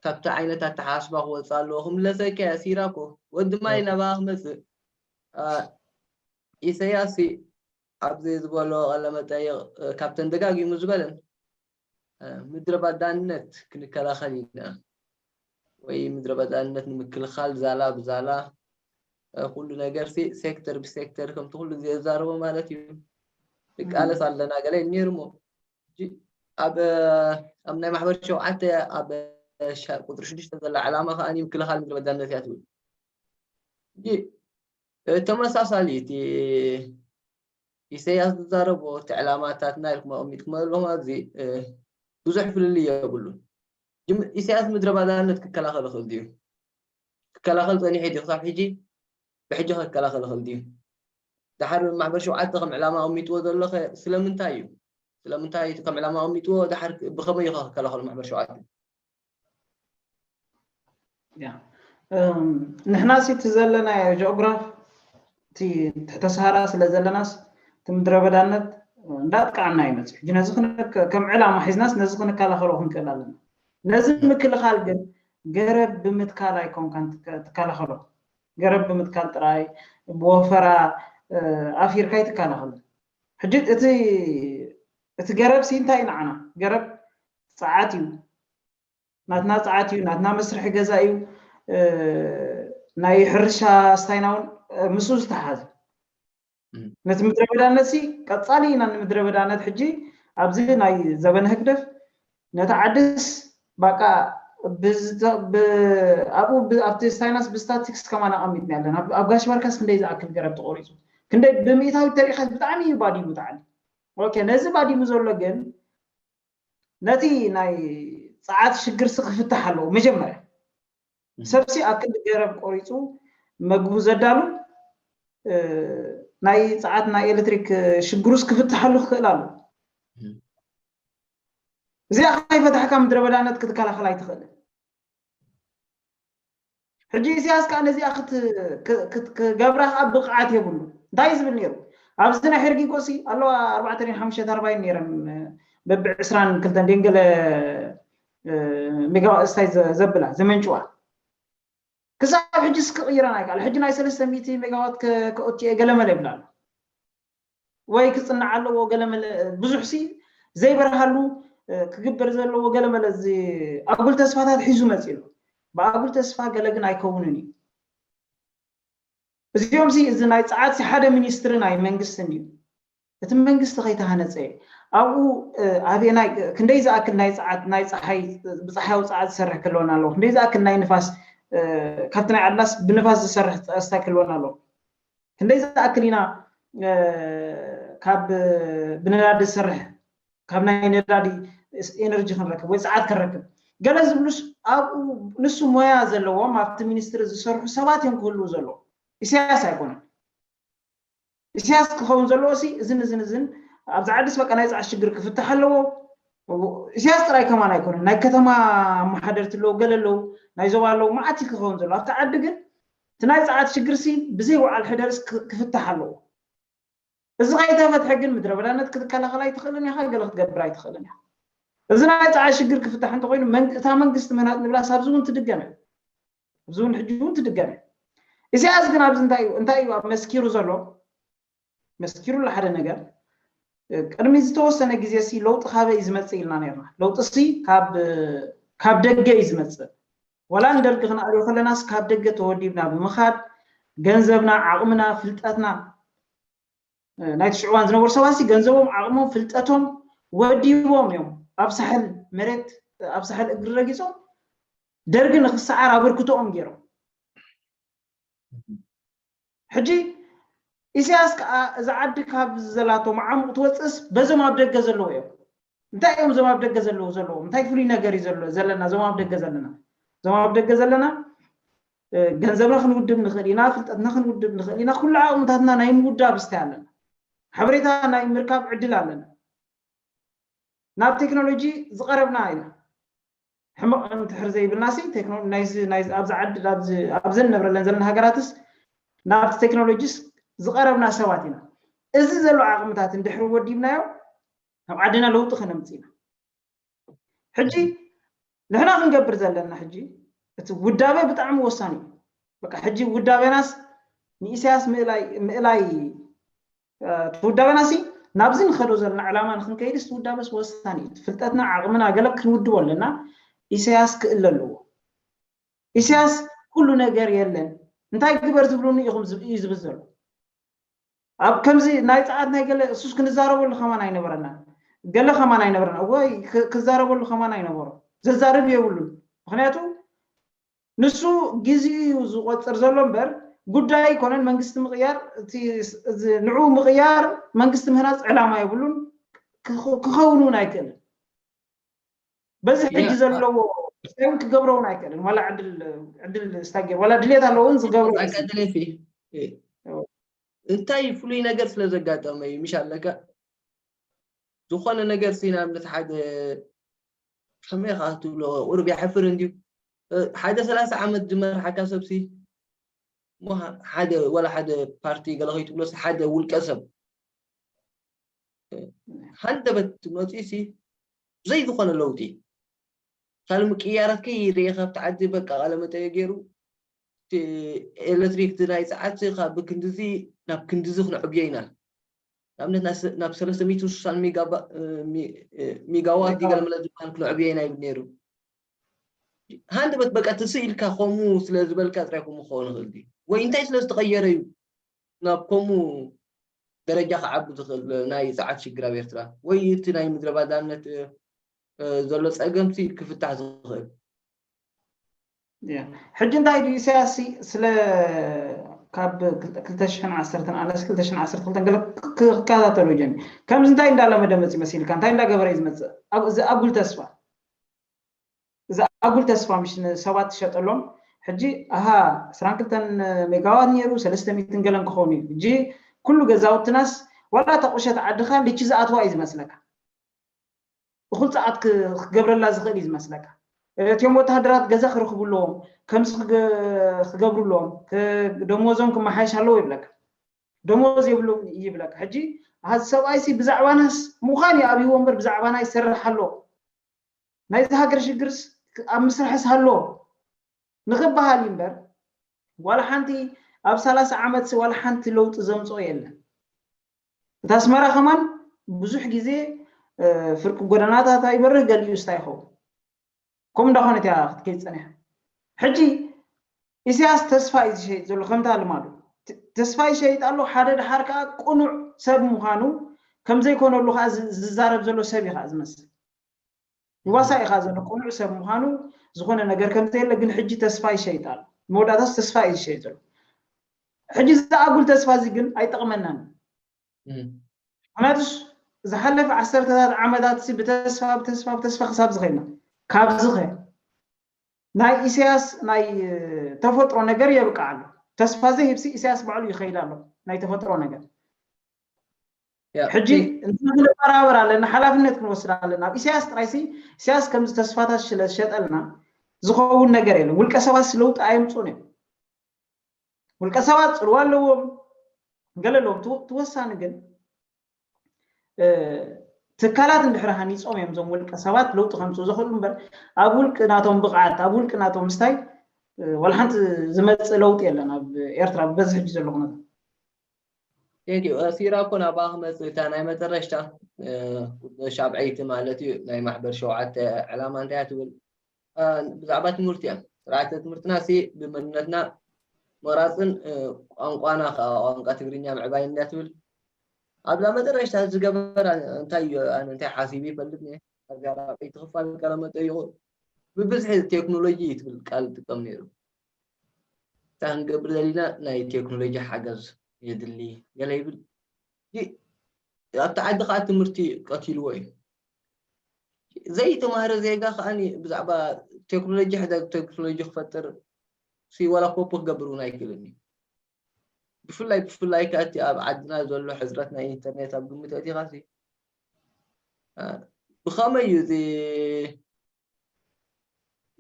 ካብቲ ዓይነት ኣተሓሳስባ ክወፅእ ኣለዎ ክምለሰካ እያ ሲራኮ ወዲ ማይ ናባኻ ክመፅእ እ፣ ኢሰያስ ኣብዚ ዝበሎ ቃለ መጠይቕ እ፣ ካብተን ደጋጊሙ ዝበለን እ፣ ምድረ ባዳነት ክንከላኸል ኢና ወይ ምድረ ባዳነት ንምክልኻል ዛላ ብዛላ እ፣ ኩሉ ነገር ሲ ሴክተር ብሴክተር ከምቲ ኩሉ ግዜ ዝዛረቦ ማለት እዩ ንቃለስ ኣለና ገለ ነይሩ እሞ ሕጂ ኣብ እ፣ ኣብ ናይ ማሕበር ሸውዓተ ኣብ እ፣ ሻ- ቁፅሪ ሽዱሽተ ዘላ ዕላማ ከዓ ምክልኻል ምድረ ባዳነት እያ ትብል ሕጂ እ፣ ተመሳሳሊ እቲ ኢሰያስ ዝዛረቦ እቲ ዕላማታትና ኢልኩም ኣቐሚጥኩም ኣለኹም ኣብዚ እ፣ ብዙሕ ፍልልይ የብሉን። ጅም- ኢሰያስ ምድረ ባዳነት ክከላኸል ይኽእል ድዩ? ክከላኸል ፀኒሑ ድዩ ክሳብ ሕጂ? ብሕጂ ከከላኸል ይኽእል ድዩ? ድሓር ማሕበር ሸውዓተ ከም ዕላማ ኣቐሚጥዎ ዘሎ ኸ ስለምንታይ እዩ? ስለምንታይ እቲ ከም ዕላማ ኣቐሚጥዎ ድሓር ብኸመይ እዩ ከ ክከላኸሉ ማሕበር ሸውዓተ? ያ ንሕና ሲ እቲ ዘለናዮ ጂኦግራፍ እቲ ትሕተ ሰሃራ ስለ ዘለናስ እቲ ምድረ በዳነት እንዳጥቃዓና ይመፅእ። ሕጂ ነዚ ከም ዕላማ ሒዝናስ ነዚ ክንከላኸሎ ክንክእል ኣለና። ነዚ ምክልኻል ግን ገረብ ብምትካል ኣይኮንካን ትከላኸሎ። ገረብ ብምትካል ጥራይ ብወፈራ ኣፊርካ ኣይትከላኸልን። ሕጂ እቲ ገረብ ሲ እንታይ እዩ ንዓና? ገረብ ፀዓት እዩ። ናትና ፀዓት እዩ፣ ናትና መስርሒ ገዛ እዩ፣ ናይ ሕርሻ ስታይና እውን ምስኡ ዝተሓዘ። ነቲ ምድረ በዳነት ሲ ቀፃሊ ኢና ንምድረ በዳነት። ሕጂ ኣብዚ ናይ ዘበነ ህግደፍ ነቲ ዓድስ ባቃ ኣብኡ ኣብቲ ስታይናስ ብስታቲክስ ከማን ኣቐሚጥና ያለን ኣብ ጋሽ ባርካስ ክንደይ ዝኣክል ገረብ ተቆሪፁ፣ ክንደይ ብምእታዊ ተሪኻስ ብጣዕሚ እዩ ባዲሙ ተዓሊ። ኦኬ፣ ነዚ ባዲሙ ዘሎ ግን ነቲ ናይ ፀዓት ሽግር ሲ ክፍታሕ ኣለዎ መጀመርያ። ሰብሲ ኣብ ክንዲ ገረብ ቆሪፁ መግቡ ዘዳሉ ናይ ፀዓት ናይ ኤሌክትሪክ ሽግሩስ ክፍትሓሉ ክኽእል ኣሎ። እዚኣ ከይፈታሕካ ምድረ በዳነት ክትከላኸል ኣይትኽእልን። ሕጂ ኢሳያስ ከዓ ነዚኣ ክገብራ ከዓ ብቕዓት የብሉ። እንታይ ዝብል ነይሩ? ኣብዚ ናይ ሕርጊ ጎሲ ኣለዋ ኣርባዕተ ሓሙሽተ ተርባይን ነይረን በቢ ዕስራን ክልተን ደንገለ ሜጋዋት ስታይ ዘብላ ዘመንጭዋ ክሳብ ሕጂ ስክቕይረን ኣይከኣል። ሕጂ ናይ ሰለስተ ሚእቲ ሜጋዋት ከኦቲ ገለመለ ይብላ ኣሎ ወይ ክፅናዕ ኣለዎ ገለመለ ብዙሕ ሲ ዘይበርሃሉ ክግበር ዘለዎ ገለመለ ኣጉል ተስፋታት ሒዙ መፂኡ ኣሎ። ብኣጉል ተስፋ ገለ ግን ኣይከውንን እዩ። እዚኦም ሲ እዚ ናይ ፀዓት ሲ ሓደ ሚኒስትሪ ናይ መንግስትን እዩ። እቲ መንግስቲ ከይተሃነፀ ኣብኡ ኣበየናይ ክንደይ ዝኣክል ናይ ፀዓት ናይ ፀሓይ ብፀሓያዊ ፀዓት ዝሰርሕ ክህልወና ኣለዎ፣ ክንደይ ዝኣክል ናይ ንፋስ ካብቲ ናይ ዓድላስ ብንፋስ ዝሰርሕ ፀስታ ክህልወና ኣለዎ፣ ክንደይ ዝኣክል ኢና ካብ ብነዳዲ ዝሰርሕ ካብ ናይ ነዳዲ ኤነርጂ ክንረክብ ወይ ፀዓት ክንረክብ ገለ ዝብሉስ ኣብኡ ንሱ ሞያ ዘለዎም ኣብቲ ሚኒስትሪ ዝሰርሑ ሰባት እዮም ክህልዉ ዘለዎም። ኢሳያስ ኣይኮነን። ኢሳያስ ክኸውን ዘለዎ ሲ እዝን እዝን እዝን ኣብዚ ዓድስ በቃ ናይ ፃዕ ሽግር ክፍታሕ ኣለዎ። ኢሳያስ ጥራይ ከማን ኣይኮነን፣ ናይ ከተማ ኣመሓደርቲ ኣለዉ፣ ገለ ኣለዉ፣ ናይ ዞባ ኣለዉ፣ መዓት እዩ ክኸውን ዘለዎ። ኣብቲ ዓዲ ግን እቲ ናይ ፀዓት ሽግር ሲ ብዘይ ውዓል ሕደርስ ክፍታሕ ኣለዎ። እዚ ከይተፈትሐ ግን ምድረ በዳነት ክትከላኸል ኣይትኽእልን ኢኻ፣ ገለ ክትገብር ኣይትኽእልን ኢኻ። እዚ ናይ ፀዓት ሽግር ክፍታሕ እንተኮይኑ እታ መንግስቲ ምህናፅ ንብላስ ኣብዚ እውን ትድገም እያ። ኣብዚ እውን ሕጂ እውን ትድገም እያ። ኢሳያስ ግን ኣብዚ እንታይ እዩ እንታይ እዩ ኣብ መስኪሩ ዘሎ? መስኪሩ ኣሎ ሓደ ነገር። ቅድሚ ዝተወሰነ ግዜ ሲ ለውጢ ካበይ እዩ ዝመፅእ ኢልና ነርና። ለውጢ ሲ ካብ ካብ ደገ እዩ ዝመፅእ። ዋላ ንደርጊ ክንኣልዮ ከለናስ ካብ ደገ ተወዲብና ብምኻድ ገንዘብና፣ ዓቕምና፣ ፍልጠትና ናይ ትሽዕዋን ዝነበሩ ሰባት ሲ ገንዘቦም፣ ዓቕሞም፣ ፍልጠቶም ወዲቦም እዮም ኣብ ሳሕል መሬት ኣብ ሳሕል እግሪ ረጊፆም ደርጊ ንክሰዓር ኣበርክቶኦም ገይሮም። ሕጂ ኢሳያስ ከዓ እዛ ዓዲ ካብ ዘላቶ መዓሙቕ ትወፅእስ በዞም ኣብ ደገ ዘለዉ እዮም። እንታይ እዮም እዞም ኣብ ደገ ዘለዉ ዘለዎም? እንታይ ፍሉይ ነገር እዩ ዘሎ ዘለና እዞም ኣብ ደገ ዘለና እዞም ኣብ ደገ ዘለና ገንዘብና ክንውድብ ንኽእል ኢና፣ ፍልጠትና ክንውድብ ንኽእል ኢና፣ ኩሉ ዓቕምታትና ናይ ምውዳብ እስታይ ኣለና፣ ሓበሬታ ናይ ምርካብ ዕድል ኣለና። ናብ ቴክኖሎጂ ዝቐረብና ኢና። ሕመቕ እንትሕር ዘይብልና ሲ ኣብዚ ዓዲ ኣብዚ እንነብረለን ዘለና ሃገራትስ ናብቲ ቴክኖሎጂስ ዝቐረብና ሰባት ኢና። እዚ ዘሎ ዓቕምታት እንድሕር ወዲብናዮ ኣብ ዓድና ለውጢ ከነምፅእ ኢና። ሕጂ ንሕና ክንገብር ዘለና ሕጂ እቲ ውዳበ ብጣዕሚ ወሳኒ እዩ። በቃ ሕጂ ውዳበናስ ንኢሳያስ ምእላይ ምእላይ እቲ ውዳበና ሲ ናብዚ ንኸዶ ዘለና ዕላማ ንክንከይድስ እቲ ውዳበስ ወሳኒ እዩ። ፍልጠትና፣ ዓቕምና ገለ ክንውድቦ ኣለና። ኢሳያስ ክእለ ኣለዎ። ኢሳያስ ኩሉ ነገር የለን እንታይ ግበር ትብሉኒ ኢኹም እዩ ዝብል ዘሎ። ኣብ ከምዚ ናይ ፀዓት ናይ ገለ እሱስ ክንዛረበሉ ከማን ኣይነበረናን። ገለ ከማን ኣይነበረና ወይ ክዛረበሉ ከማን ኣይነበሮ። ዘዛርብ የብሉን። ምክንያቱ ንሱ ግዜኡ እዩ ዝቆፅር ዘሎ እምበር ጉዳይ ኣይኮነን። መንግስቲ ምቕያር ንዑ ምቕያር መንግስቲ ምህናፅ ዕላማ የብሉን፣ ክኸውን እውን ኣይክእልን። በዚ ሕጂ ዘለዎ ስታይል ክገብሮ እውን ኣይክእልን። ዋላ ዕድል ዕድል ስታጌር ዋላ ድሌት ኣለዎ እውን ዝገብሮ ኣይክእልን። እንታይ ፍሉይ ነገር ስለ ዘጋጠመ እዩ ምሽ ኣለካ? ዝኾነ ነገር ሲ ንኣብነት ሓደ ከመይ ኸዓ ክትብሎ ቁሩብ የሕፍር እንድዩ። ሓደ ሰላሳ ዓመት ዝመርሓካ ሰብሲ ሓደ ወላ ሓደ ፓርቲ ገለ ከይትብሎስ ሓደ ውልቀ ሰብ ሃንደበት መፂሲ ብዘይ ዝኾነ ለውጢ ካልእ ምቅያራት ከይርኤ ካብቲ ዓዲ በቃ ቃለ መጠየ ገይሩ ኤሌክትሪክ ናይ ፀዓት ካብ ክንድዚ ናብ ክንድዚ ክነዕብዮ ኢና ንኣብነት ናብ ሰለስተ ሚእትን ስሳን ሚጋዋት ዲጋል መለ ዝበሃል ክነዕብዮ ኢና ይብል ነይሩ ሃንደበት በቃ ትስኢልካ ከምኡ ስለ ዝበልካ ጥራይ ከምኡ ክኸውን ይኽእል ወይ እንታይ ስለ ዝተቐየረ እዩ ናብ ከምኡ ደረጃ ክዓቢ ዝኽእል ናይ ፀዓት ሽግር ኣብ ኤርትራ ወይ እቲ ናይ ምድረ ባዳነት ዘሎ ፀገምሲ ክፍታሕ ዝኽእል ሕጂ እንታይ ድዩ ኢሳያስ ስለ ካብ ክልተ ሽሕን ዓሰርተን ኣነስ ክልተ ሽሕን ዓሰርተ ክልተን ገለ ክከታተሎ ጀሚ ከምዚ እንታይ እንዳለመደ መፅ ይመሲልካ እንታይ እንዳገበረ እዩ ዝመፅእ እዚ ኣጉል ተስፋ እዚ ኣጉል ተስፋ ምሽ ንሰባት ትሸጠሎም ሕጂ ኣሃ ዕስራን ክልተን ሜጋዋት ነይሩ ሰለስተ ሚእትን ገለን ክኸውን እዩ ሕጂ ኩሉ ገዛውትናስ ዋላ እታ ቁሸት ዓድኻ ልቺ ዝኣትዋ እዩ ዝመስለካ እኹል ፀዓት ክገብረላ ዝኽእል እዩ ዝመስለካ እቲኦም ወተሃደራት ገዛ ክረኽቡ ኣለዎም ከምዚ ክገብሩ ኣለዎም ደሞዞም ክመሓየሽ ኣለዎ ይብለካ ደሞዝ የብሎም ይብለካ ሕጂ እዚ ሰብኣይሲ ብዛዕባናስ ምዃን እዩ ኣብይዎ እምበር ብዛዕባና ይሰርሕ ኣሎ ናይዚ ሃገር ሽግርስ ኣብ ምስርሕስ ኣሎ ንኽበሃል እዩ እምበር ዋላ ሓንቲ ኣብ ሰላሳ ዓመት ዋላ ሓንቲ ለውጢ ዘምፅኦ የለን እታ ኣስመራ ከማን ብዙሕ ግዜ ፍርቂ ጎደናታት ኣይበርህ ገሊኡ ስታ ይኸውን ከምኡ እንዳኾነት እያ ክትከይድ ፀኒሓ ሕጂ ኢሳያስ ተስፋ እዩ ዝሸይጥ ዘሎ ከምታ ልማዱ ተስፋ ይሸይጥ ኣሎ ሓደ ድሓር ከዓ ቅኑዕ ሰብ ምዃኑ ከምዘይኮነሉ ከዓ ዝዛረብ ዘሎ ሰብ እዩ ከዓ ዝመስል ይዋሳ ኢኻ ዘሎ ቅኑዕ ሰብ ምዃኑ ዝኾነ ነገር ከምዘየለ ግን ሕጂ ተስፋ ይሸይጥ ኣሎ መወዳእታስ ተስፋ እዩ ዝሸይጥ ዘሎ ሕጂ ዝኣጉል ተስፋ እዚ ግን ኣይጠቕመናን ምክንያቱስ ዝሓለፈ ዓሰርተታት ዓመታት ብተስፋ ብተስፋ ብተስፋ ክሳብ ዝኸይና ካብዚ ኸ ናይ ኢሳያስ ናይ ተፈጥሮ ነገር የብቃ ኣሎ ተስፋ ዘይህብሲ ኢሳያስ ባዕሉ ይኸይድ ኣሎ ናይ ተፈጥሮ ነገር ሕጂ ንበራበር ኣለና ሓላፍነት ክንወስድ ኣለና ኣብ ኢሳያስ ጥራይሲ ኢሳያስ ከምዚ ተስፋታት ስለ ዝሸጠልና ዝኸውን ነገር የለን ውልቀ ሰባት ለውጢ ኣየምፁን እዮም ውልቀ ሰባት ፅልዋ ኣለዎም ገለ ኣለዎም ትወሳኒ ግን ትካላት እንድሕር ሃኒፆም እዮም እዞም ውልቀ ሰባት ለውጢ ከምፅኡ ዝኽእሉ እምበር ኣብ ውልቂ ናቶም ብቕዓት ኣብ ውልቂ ናቶም ምስታይ ዋላ ሓንቲ ዝመፅእ ለውጢ የለን ኣብ ኤርትራ ብበዝሒ ሕጂ ዘሎ ኩነታት ቴንኪዩ ሲራ እኮ ናብኣ ክመፅእ እታ ናይ መጨረሽታ ሻብዐይቲ ማለት እዩ ናይ ማሕበር ሸውዓተ ዕላማ እንታይ እያ ትብል ብዛዕባ ትምህርቲ እያ ስርዓተ ትምህርትና ሲ ብመንነትና ምቕራፅን ቋንቋና ከዓ ቋንቋ ትግርኛ ምዕባይን እያ ትብል ኣብዛ መጨረሽታ ዝገበራ እንታይ እዩ ኣነ እንታይ ሓሲቡ ይፈልጥ እየ ኣብዚኣ ራብዐይቲ ክፋል ቃለ መጠይቑ ብብዝሒ ቴክኖሎጂ እዩ ትብል ቃል ጥቀም ነይሩ እንታይ ክንገብር ዘለና ናይ ቴክኖሎጂ ሓገዝ የድሊ ገለ ይብል ኣብቲ ዓዲ ከዓ ትምህርቲ ቀቲልዎ እዩ ዘይተማህረ ዜጋ ከዓ ብዛዕባ ቴክኖሎጂ ሕደ ቴክኖሎጂ ክፈጥር ወላ ኮፒ ክገብር እውን ኣይክእልን እዩ ብፍላይ ብፍላይ ከዓ እቲ ኣብ ዓድና ዘሎ ሕፅረት ናይ ኢንተርኔት ኣብ ግምት ኣእቲኻ ብኸመይ እዩ እዚ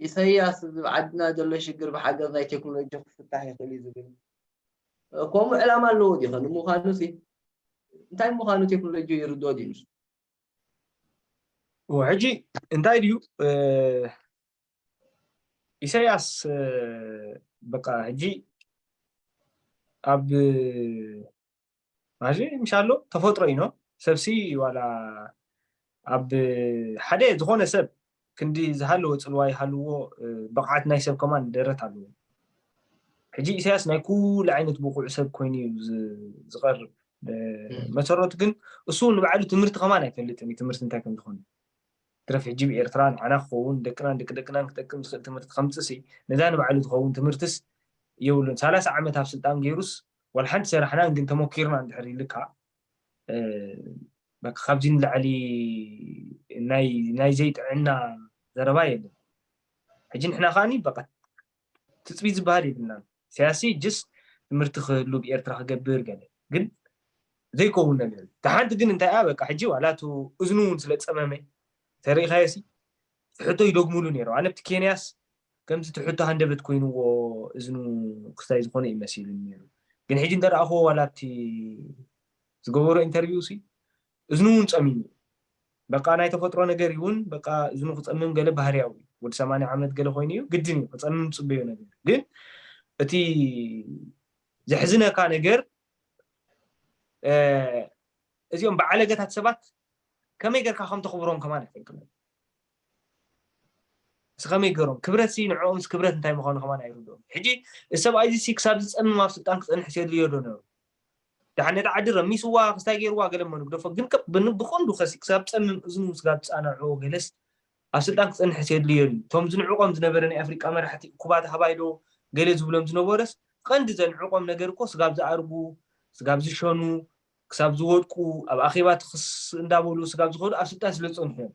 ኢሳያስ እዚ ዓድና ዘሎ ሽግር ብሓገዝ ናይ ቴክኖሎጂ ክፍታሕ ይኽእል እዩ ዝብል ከምኡ ዕላማ ኣለዎ ዲኸ ንምዃኑ ሲ እንታይ ምዃኑ ቴክኖሎጂ ይርድኦ ድዩ ንሱ ሕጂ እንታይ ድዩ ኢሳያስ በቃ ሕጂ ኣብ ማሽ ምሻሎ ተፈጥሮ ኢኖ ሰብሲ ዋላ ኣብ ሓደ ዝኾነ ሰብ ክንዲ ዝሃለወ ፅልዋ ይሃልዎ ብቕዓት ናይ ሰብ ከማን ደረት ኣለዎ ሕጂ ኢሳያስ ናይ ኩሉ ዓይነት ብቑዕ ሰብ ኮይኑ እዩ ዝቐርብ መሰረቱ ግን እሱ ንባዕሉ ትምህርቲ ከማን ኣይፈልጥን እዩ ትምህርቲ እንታይ ከም ዝኾነ ትረፍ ሕጂ ብኤርትራ ንዓና ክኸውን ደቅናን ደቂ ደቅናን ክጠቅም ዝኽእል ትምህርቲ ከምፅእ ሲ ነዛ ንባዕሉ ዝኸውን ትምህርትስ የብሉን ሰላሳ ዓመት ኣብ ስልጣን ገይሩስ ዋላ ሓንቲ ሰራሕናን ግን ተመኪርና እንድሕር ኢልካ ካብዚ ንላዕሊ ናይ ዘይጥዕና ዘረባ የለን ሕጂ ንሕና ከዓኒ በቃ ትፅቢት ዝበሃል የብልናን ኢሳያስ ጅስ ትምህርቲ ክህሉ ብኤርትራ ክገብር ገለ ግን ዘይከውን ነገር እዩ ሓንቲ ግን እንታይ እያ በቃ ሕጂ ዋላ እቱ እዝኑ እውን ስለ ፀመመ ተሪኢኻዮ ሲ ሕቶ ይደግሙሉ ነይሩ ኣነ ብቲ ኬንያስ ከምዚ ትሕቶ ሃንደበት ኮይንዎ እዝኑ ክስታይ ዝኾነ እዩ መሲሉኒ ነይሩ። ግን ሕጂ እንተረኣኽዎ ዋላ ኣብቲ ዝገበሮ ኢንተርቪው ሲ እዝኑ እውን ጸሚሙ። በቃ ናይ ተፈጥሮ ነገር ይውን በቃ እዝኑ ክጸምም ገለ ባህርያዊ እዩ። ወዲ ሰማንያ ዓመት ገለ ኮይኑ እዩ ግድን እዩ ክጸምም ጽበዮ ነገር። ግን እቲ ዘሕዝነካ ነገር እዚኦም በዓለገታት ሰባት ከመይ ጌርካ ከም ተኽብሮም ከማን ኣይፈልጡን። ንስኻ ከመይ ገሮም ክብረት ሲ ንዕኦምስ ክብረት እንታይ ምዃኑ ከማን ኣይርድኦም። ሕጂ እዚ ሰብኣይ እዚ ሲ ክሳብ ዝጸምም ኣብ ስልጣን ክጸንሕ ሲ የድልዮ ዶ ነሩ? ደሓን ነቲ ዓዲ ረሚስዋ ክስታይ ገይርዋ ገለ መኑ ግደፎ ግን ከ ብን- ብቐንዱ ከሲ ክሳብ ጸምም እዝኑ ስጋብ ዝጻናዕዎ ገለስ ኣብ ስልጣን ክጸንሕ ሲ የድልዮ እዩ። እቶም ዝንዕቆም ዝነበረ ናይ ኣፍሪቃ መራሕቲ እኩባት ሃባይ ዶ ገለ ዝብሎም ዝነበረስ ቀንዲ ዘንዕቆም ነገር እኮ ስጋብ ዝኣርጉ ስጋብ ዝሸኑ ክሳብ ዝወድቁ ኣብ ኣኼባ ትኽስ እንዳበሉ ስጋብ ዝኸዱ ኣብ ስልጣን ስለ ዝጸንሑ እዮም።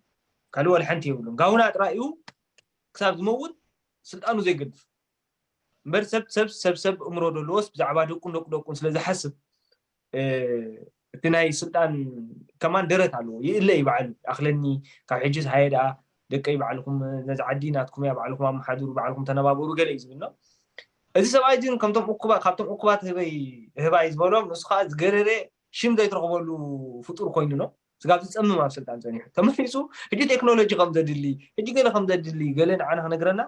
ካልእ ዋላ ሓንቲ የብሎም። ጋውና ጥራይ እዩ ክሳብ ዝመውት ስልጣኑ ዘይገድፍ እምበር ሰብ ሰብ ሰብ ሰብ እምሮ ዘለዎስ ብዛዕባ ደቁን ደቁ ደቁን ስለ ዝሓስብ እቲ ናይ ስልጣን ከማን ደረት ኣለዎ ይእለ እዩ ባዕሉ ኣኽለኒ ካብ ሕጅስ ሃየ ደኣ ደቀይ ባዕልኹም ነዚ ዓዲ ናትኩም እያ ባዕልኹም ኣመሓድሩ ባዕልኹም ተነባበሩ ገለ እዩ ዝብል ነው። እዚ ሰብኣይ ግን ከምቶም እኩባት ካብቶም እኩባት ህበይ ህባይ ዝበሎም ንሱ ከዓ ዝገረረ ሽም ዘይትረኽበሉ ፍጡር ኮይኑ ነው። ስጋብ ዝፀምም ኣብ ስልጣን ፀኒሑ ተመሊሱ ሕጂ ቴክኖሎጂ ከም ዘድሊ ሕጂ ገለ ከም ዘድሊ ገለ ንዓና ክነግረና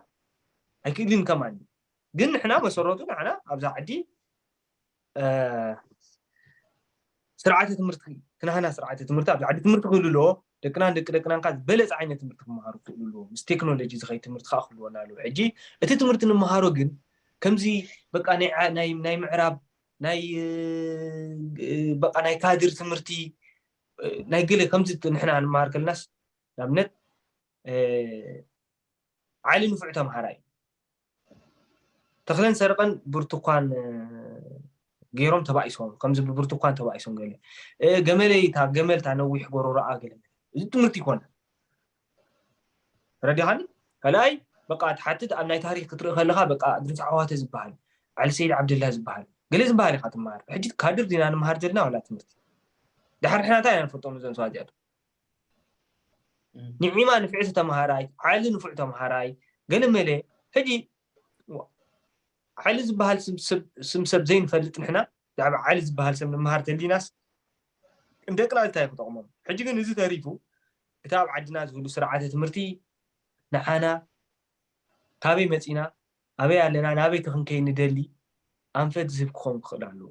ኣይክእልን ከማን እዩ። ግን ንሕና መሰረቱ ንሕና ኣብዛ ዓዲ ስርዓተ ትምህርቲ ክናህና ስርዓተ ትምህርቲ ኣብዚ ዓዲ ትምህርቲ ክህሉ ኣለዎ። ደቅናን ደቂ ደቅናን ከዓ ዝበለፀ ዓይነት ትምህርቲ ክመሃሩ ክኽእሉ ኣለዎ። ምስ ቴክኖሎጂ ዝኸይድ ትምህርቲ ከዓ ክህልወና ኣለዎ። ሕጂ እቲ ትምህርቲ ንምሃሮ ግን ከምዚ በቃ ናይ ዓ- ናይ ናይ ምዕራብ ናይ እ፣ በቃ ናይ ካድር ትምህርቲ እ፣ ናይ ገለ ከምዚ ት- ንሕና ንመሃር ከለናስ ንኣብነት እ፣ ዓሊ ንፉዕ ተምሃራይ ተኽለን ሰርቐን ብርቱኳን ገይሮም ተባኢሶም ከምዚ ብብርቱኳን ተባኢሶም ገለ ገመለይ እታ ገመል እታ ነዊሕ ጎረሮኣ ገለ እዚ ትምህርቲ ይኮነ ረዲኻኒ ካልኣይ በቃ ትሓትት ኣብ ናይ ታሪክ ክትርኢ ከለካ በቃ ድሪት ዓዋተ ዝበሃል ዓሊ ሰይድ ዓብድላ ዝበሃል ገለ ዝበሃል ኢካ ትመሃር ሕጂ ካድር ዲና ንምሃር ዘለና ዋላ ትምህርቲ ድሓር ሕናታ ኢና ንፈልጦም እዞም ሰባት እዚኣቶም ንዒማ ንፍዕቲ ተምሃራይ ዓሊ ንፉዕ ተምሃራይ ገለ መለ ሕጂ ዓሊ ዝበሃል ስም ሰብ ዘይንፈልጥ ንሕና ብዛዕባ ዓሊ ዝበሃል ሰብ ንምሃር ተሊናስ ንደቅና እንታይ ክጠቕሞም ሕጂ ግን እዚ ተሪፉ እቲ ኣብ ዓድና ዝህሉ ስርዓተ ትምህርቲ ንዓና ካበይ መፂና ኣበይ ኣለና ናበይ ክንከይ ንደሊ ኣንፈት ዝህብ ክኸውን ክኽእል ኣለዎ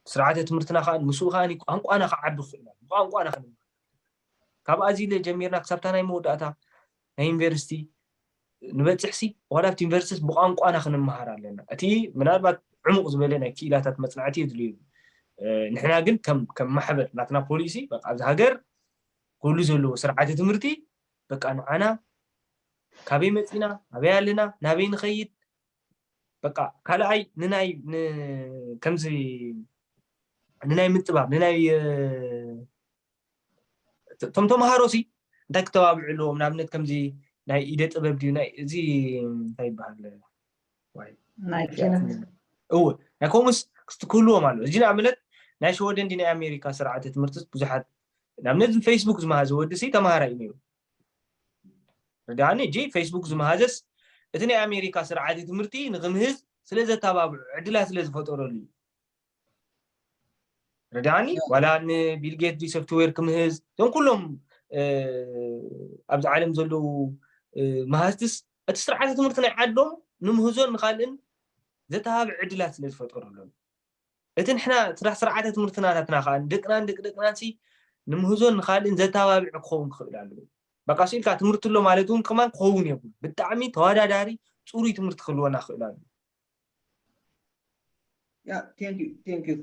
ስርዓተ ትምህርትና ከዓ ምስኡ ከዓ ቋንቋና ክዓቢ ክኽእል ብቋንቋና ክንምሃር ካብ ኣዚለ ጀሚርና ክሳብታ ናይ መወዳእታ ናይ ዩኒቨርሲቲ ንበፅሕ ሲ ዋላ ኣብቲ ዩኒቨርሲቲ ብቋንቋና ክንመሃር ኣለና እቲ ምናልባት ዕሙቕ ዝበለ ናይ ክኢላታት መፅናዕቲ የድልዩ ንሕና ግን ከም ከም ማሕበር ናትና ፖሊሲ ኣብዚ ሃገር ኩሉ ዘለዎ ስርዓተ ትምህርቲ በቃ ንዓና ካበይ መፂና ኣበይ ኣለና ናበይ ንኸይድ በቃ ካልኣይ ንናይ ከምዚ ንናይ ምጥባብ ንናይ እቶም ተምሃሮ ሲ እንታይ ክተባብዑ ኣለዎም ንኣብነት ከምዚ ናይ ኢደ ጥበብ ድዩ ናይ እዚ እንታይ ይበሃል እወ ናይ ከምኡስ ክህልዎም ኣሎ እዚ ንኣብነት ናይ ሸወደን ዲ ናይ ኣሜሪካ ስርዓተ ትምህርቲ ብዙሓት ንኣብነት ፌስቡክ ዝመሃዘ ወዲ ሲ ተምሃራይ እዩ ነይሩ ርዳኒ እጂ ፌስቡክ ዝመሃዘስ እቲ ናይ ኣሜሪካ ስርዓተ ትምህርቲ ንክምህዝ ስለ ዘተባብዑ ዕድላት ስለ ዝፈጠረሉ እዩ ረዳኒ ዋላ ንቢል ጌት ዲ ሶፍትዌር ክምህዝ እዞም ኩሎም ኣብዚ ዓለም ዘለዉ መሃዝትስ እቲ ስርዓተ ትምህርቲ ናይ ዓዶም ንምህዞን ንካልእን ዘተባብዕ ዕድላት ስለ ዝፈጠረሎም እቲ ንሕና ስራሕ ስርዓተ ትምህርትና ናትና ከዓ ንደቅናን ደቂ ደቅናን ሲ ንምህዞን ንካልእን ዘተባብዕ ክኸውን ክኽእል ኣለዎ በቃ ስኢልካ ትምህርቲ ኣሎ ማለት እውን ከማን ክኸውን የብሉ ብጣዕሚ ተወዳዳሪ ፅሩይ ትምህርቲ ክህልወና ክኽእል ኣለዎ ያ ቴንክ ዩ ቴንክ ዩ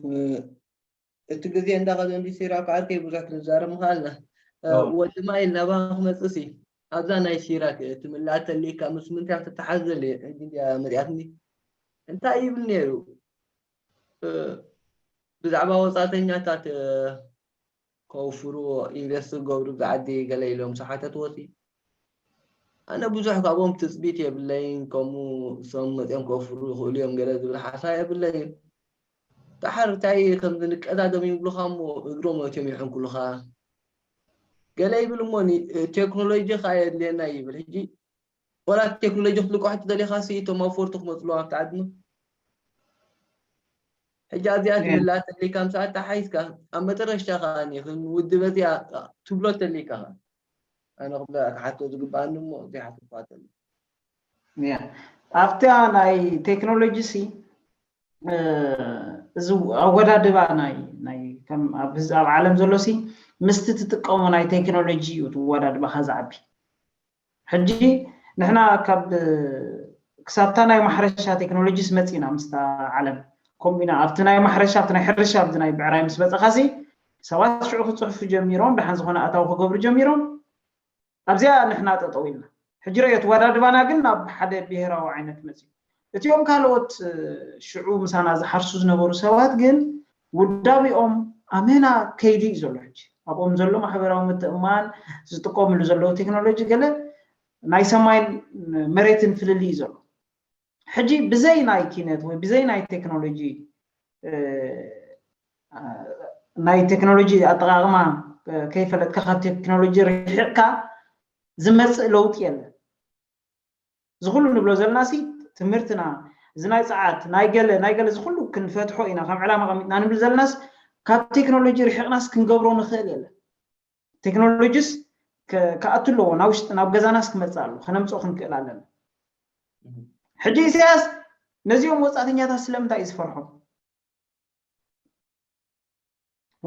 እቲ ግዜ እንዳኸደ እንዲ ሲራክ ዓርከይ ብዙሕ ክንዛረብ ምኽኣልና ወዲ ማይል ናባኻ ክመፅእ ሲ ኣብዛ ናይ ሲራክ እቲ ምላእ ተልኢካ ምስ ምንታይ ክትተሓዘል ሕጂ እንዲያ መፅኣትኒ እንታይ ይብል ነይሩ ብዛዕባ ወፃእተኛታት ከውፍሩ ኢንቨስት ክገብሩ ብዛ ዓዲ ገለ ኢሎም ዝሓተትዎ ሲ ኣነ ብዙሕ ካብኦም ትፅቢት የብለይን ከምኡ እሶም መፅኦም ከውፍሩ ይኽእሉ እዮም ገለ ዝብል ሓሳብ የብለይን ደሓር እንታይ ከም ዝንቀዳደም ይብሉኻ እሞ እግሮም መትዮም ይሕንኩሉኻ ገለ ይብል እሞ ቴክኖሎጂ ከዓ የድልየና ይብል ሕጂ ወላ ቴክኖሎጂ ክትልቆ ሕጂ ደሊኻ ሲ እቶም ኣውፈርቲ ክመፅሉ ኣብቲ ዓድና ሕጂ ኣብዚኣ ትብላ ተሊካ ምሳኣ ተሓይዝካ ኣብ መጠረሽታ ከዓ ክንውድብ እዚኣ ትብሎ ተሊካ ኣነ ክብላ ክሓቶ ዝግባኣኒ እሞ ዘይሓትኳ ተሊ ኣብታ ናይ ቴክኖሎጂ ሲ እዚ ኣወዳድባ ናይ ናይ ከም ኣብ ዓለም ዘሎ ሲ ምስቲ ትጥቀሞ ናይ ቴክኖሎጂ እዩ ትወዳድባኻ ዝዓቢ ሕጂ ንሕና ካብ ክሳብታ ናይ ማሕረሻ ቴክኖሎጂ ስመፂና ምስታ ዓለም ከምኡ ኢና ኣብቲ ናይ ማሕረሻ ኣብቲ ናይ ሕርሻ ኣብዚ ናይ ብዕራይ ምስ በፀኻሲ ሰባት ሽዑ ክፅሕፉ ጀሚሮም ደሓን ዝኾነ ኣታዊ ክገብሩ ጀሚሮም ኣብዚኣ ንሕና ጠጠው ኢልና ሕጂ ረዮ ተወዳድባና ግን ናብ ሓደ ብሄራዊ ዓይነት መፅዩ እቲኦም ካልኦት ሽዑ ምሳና ዝሓርሱ ዝነበሩ ሰባት ግን ውዳቢኦም ኣመና ከይዱ እዩ ዘሎ ሕጂ ኣብኦም ዘሎ ማሕበራዊ ምትእማን ዝጥቀምሉ ዘለዉ ቴክኖሎጂ ገለ ናይ ሰማይን መሬትን ፍልልይ እዩ ዘሎ ሕጂ ብዘይ ናይ ኪነት ወይ ብዘይ ናይ ቴክኖሎጂ ናይ ቴክኖሎጂ ኣጠቃቅማ ከይፈለጥካ ካብ ቴክኖሎጂ ርሒቅካ ዝመፅእ ለውጢ የለን ዝኩሉ ንብሎ ዘለና ሲ ትምህርትና እዚ ናይ ፀዓት ናይ ገለ ናይ ገለ ዝኩሉ ክንፈትሖ ኢና ከም ዕላማ ቀሚጥና ንብል ዘለናስ ካብ ቴክኖሎጂ ርሒቅናስ ክንገብሮ ንክእል የለን ቴክኖሎጂስ ክኣቱ ኣለዎ ናብ ውሽጢ ናብ ገዛናስ ክመፅእ ኣሎ ከነምፅኦ ክንክእል ኣለና ሕጂ ኢሳያስ ነዚኦም ወፃእተኛታት ስለምንታይ እዩ ዝፈርሖም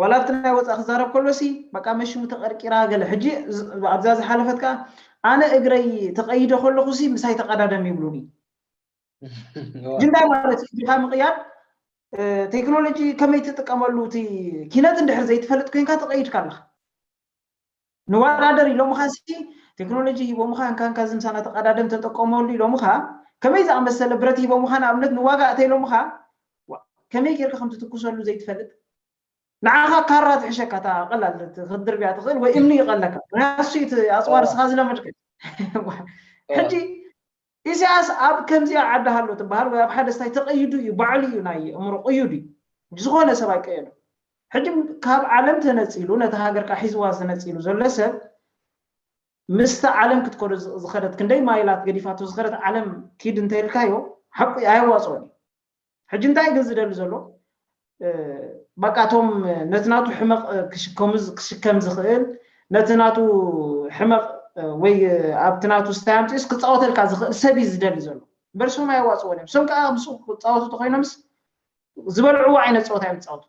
ዋላ ኣብቲ ናይ ወፃኢ ክዛረብ ከሎ ሲ በቃ መሽሙ ተቀርቂራ ገለ ሕጂ ኣብዛ ዝሓለፈት ከዓ ኣነ እግረይ ተቀይደ ከለኹ ሲ ምሳይ ተቀዳደም ይብሉኒ እንታይ ማለት እዩ እግርካ ምቅያድ ቴክኖሎጂ ከመይ ትጥቀመሉ እቲ ኪነት እንድሕር ዘይትፈልጥ ኮይንካ ተቀይድካ ኣለካ ንወዳደር ኢሎምኻ ሲ ቴክኖሎጂ ሂቦምኻ እንካንካ ዝምሳና ተቀዳደም ተጠቀመሉ ኢሎምኻ ከመይ ዝኣመሰለ ብረት ሂቦምኻ ንኣብነት ንዋጋ እተ ኢሎምኻ ከመይ ጌርካ ከም ትትኩሰሉ ዘይትፈልጥ ንዓኻ ካራ ትሕሸካ እታ ቀላል ክትድርብያ ትኽእል ወይ እምኒ ይቀለካ ምክንያቱ እቲ ኣፅዋር ስኻ ዝለመድከ ሕጂ ኢሳያስ ኣብ ከምዚኣ ዓዲ ሃሎ ትበሃል ወይ ኣብ ሓደ ስታይ ተቀይዱ እዩ ባዕሉ እዩ ናይ እምሮ ቅዩድ እዩ ዝኾነ ሰብ ኣይቀየዱ ሕጂ ካብ ዓለም ተነፂሉ ነቲ ሃገርካ ሒዝዋ ተነፂሉ ዘሎ ሰብ ምስቲ ዓለም ክትከዶ ዝኸደት ክንደይ ማይላት ገዲፋቶ ዝኸደት ዓለም ኪድ እንተልካዮ ሓቁ ኣየዋፅኦን እዩ ሕጂ እንታይ ግን ዝደሊ ዘሎ በቃ እቶም ነቲ ናቱ ሕመቕ ክሽከም ዝኽእል ነቲ ናቱ ሕመቕ ወይ ኣብቲ ናቱ ስታይ ኣምፅኡስ ክፃወተልካ ዝኽእል ሰብ እዩ ዝደሊ ዘሎ እምበር ሶም ኣየዋፅዎን እዮም ሶም ከዓ ምስኡ ክፃወቱ ተኮይኖምስ ዝበልዕዎ ዓይነት ፀወታ እዮም ዝፃወቱ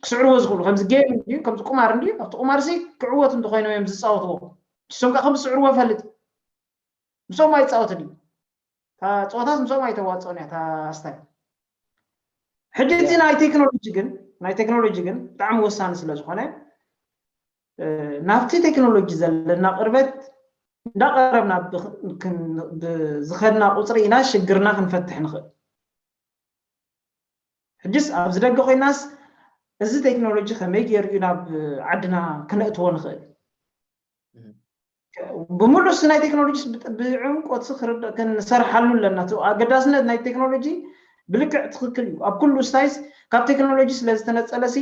ክስዕርዎ ዝኽእሉ ከምዚ ጌም እንድዩ ከምዚ ቁማር እንድዩ ኣብቲ ቁማር ሲ ክዕወት እንተኮይኖም እዮም ዝፃወትዎ ንሶም ከዓ ከም ዝስዕርዎ ፈልጥ ምሶም ኣይፃወትን እዩ ጸወታት ምሶም ኣይተዋፅኦን እያ እታ ስታይ ሕጂ እቲ ናይ ቴክኖሎጂ ግን ናይ ቴክኖሎጂ ግን ብጣዕሚ ወሳኒ ስለ ዝኾነ ናብቲ ቴክኖሎጂ ዘለና ቅርበት እንዳቀረብና ዝኸድና ቁፅሪ ኢና ሽግርና ክንፈትሕ ንኽእል ሕጅስ ኣብዚ ደገ ኮይናስ እዚ ቴክኖሎጂ ከመይ ገይሩ እዩ ናብ ዓድና ክነእትዎ ንኽእል ብምሉስ ናይ ቴክኖሎጂ ብዕምቆት ክንሰርሓሉ ኣለና ኣገዳስነት ናይ ቴክኖሎጂ ብልክዕ ትኽክል እዩ ኣብ ኩሉ ስታይስ ካብ ቴክኖሎጂ ስለ ዝተነፀለሲ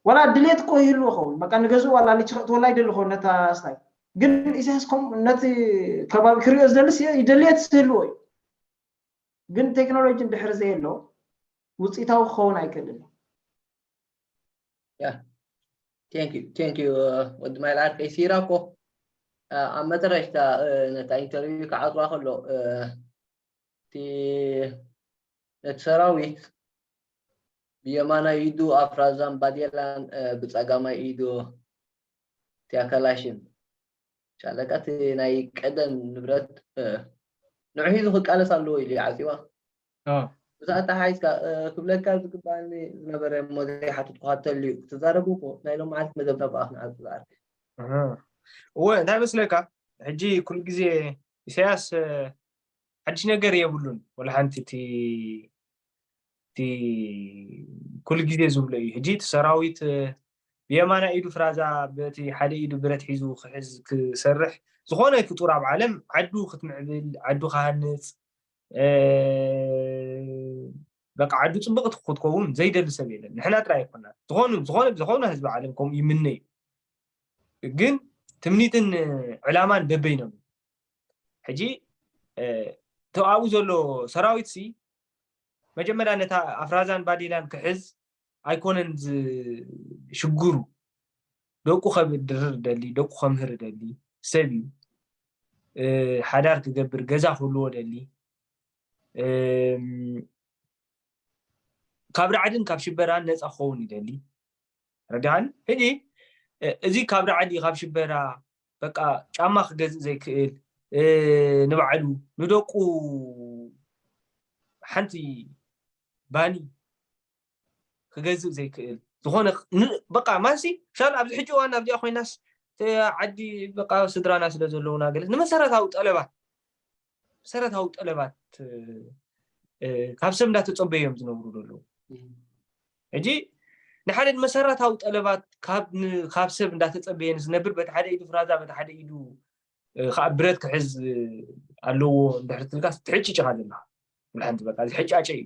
ዋላ ድሌት እኮ ይህልዎ ኸውን በቃ ንገዝኡ ዋላ ልች ክእትወላ ይደሊ ኸውን ነታ ስታይ ግን ኢሳያስ ከም ነቲ ከባቢ ክሪኦ ዝደልስ ድሌት ዝህልዎ እዩ ግን ቴክኖሎጂ እንድሕር ዘየሎ ውፅኢታዊ ክኸውን ኣይክእልን እዩ ቴንክ ዩ ወዲ ማይል ዓርከይ ሲራ እኮ ኣብ መጠረሽታ ነታ ኢንተርቪው ክዓፅዋ ከሎ እቲ ነቲ ሰራዊት ብየማናይ ኢዱ ኣፍራዛን ባዴላን ብፀጋማይ ኢዱ ቲያ ከላሽን ሻለቃ እቲ ናይ ቀደም ንብረት ንዑ ሒዙ ክቃለስ ኣለዎ ኢሉ ይዓፂዋ ብዛዕባ ሓይስካ ክብለካ ዝግባኣኒ ዝነበረ እሞ ዘይሓትትኩካ ተልዩ ክትዛረቡ እኮ ናይ ሎም መዓልቲ መደብና ብኣ ክንዓፂ ዝዓርፍ እወ እንታይ መስለካ ሕጂ ኩሉ ግዜ ኢሳያስ ሓድሽ ነገር የብሉን ወላ ሓንቲ እቲ እቲ ኩሉ ግዜ ዝብሎ እዩ ሕጂ እቲ ሰራዊት ብየማና ኢዱ ፍራዛ በቲ ሓደ ኢዱ ብረት ሒዙ ክሕዝ ክሰርሕ ዝኾነ ፍጡር ኣብ ዓለም ዓዱ ክትምዕብል ዓዱ ክሃንፅ በቃ ዓዱ ፅብቕቲ ክትከውን ዘይደሊ ሰብ የለን ንሕና ጥራይ ኣይኮና ዝኾኑ ዝኾነ ዝኾነ ህዝቢ ዓለም ከምኡ ይምነ እዩ ግን ትምኒትን ዕላማን በበይኖም ሕጂ ተኣብኡ ዘሎ ሰራዊት ሲ መጀመርያ ነታ ኣፍራዛን ባዴላን ክሕዝ ኣይኮነን ሽግሩ። ደቁ ከብድር ደሊ፣ ደቁ ከምህር ደሊ ሰብ እዩ። ሓዳር ክገብር፣ ገዛ ክህልዎ ደሊ፣ ካብ ራዕድን ካብ ሽበራን ነፃ ክኸውን ይደሊ። ረዳን ሕጂ እዚ ካብ ራዕዲ ካብ ሽበራ በቃ ጫማ ክገዝእ ዘይክእል፣ ንባዕሉ ንደቁ ሓንቲ ባኒ ክገዝእ ዘይክእል ዝኾነ በቃ ማሲ ሻል ኣብዚ ሕጂ እዋን ኣብዚኣ ኮይናስ ዓዲ በቃ ስድራና ስለ ዘለውና ገለ ንመሰረታዊ ጠለባት መሰረታዊ ጠለባት ካብ ሰብ እንዳተፀበዮም ዝነብሩ ዘለዉ። ሕጂ ንሓደ መሰረታዊ ጠለባት ካብ ሰብ እንዳተፀበየ ዝነብር በቲ ሓደ ኢዱ ፍራዛ በቲ ሓደ ኢዱ ከዓ ብረት ክሕዝ ኣለዎ እንድሕር ትልካስ ትሕጭጭኻ ዘለካ ሓንቲ በቃ ሕጫጨ እዩ።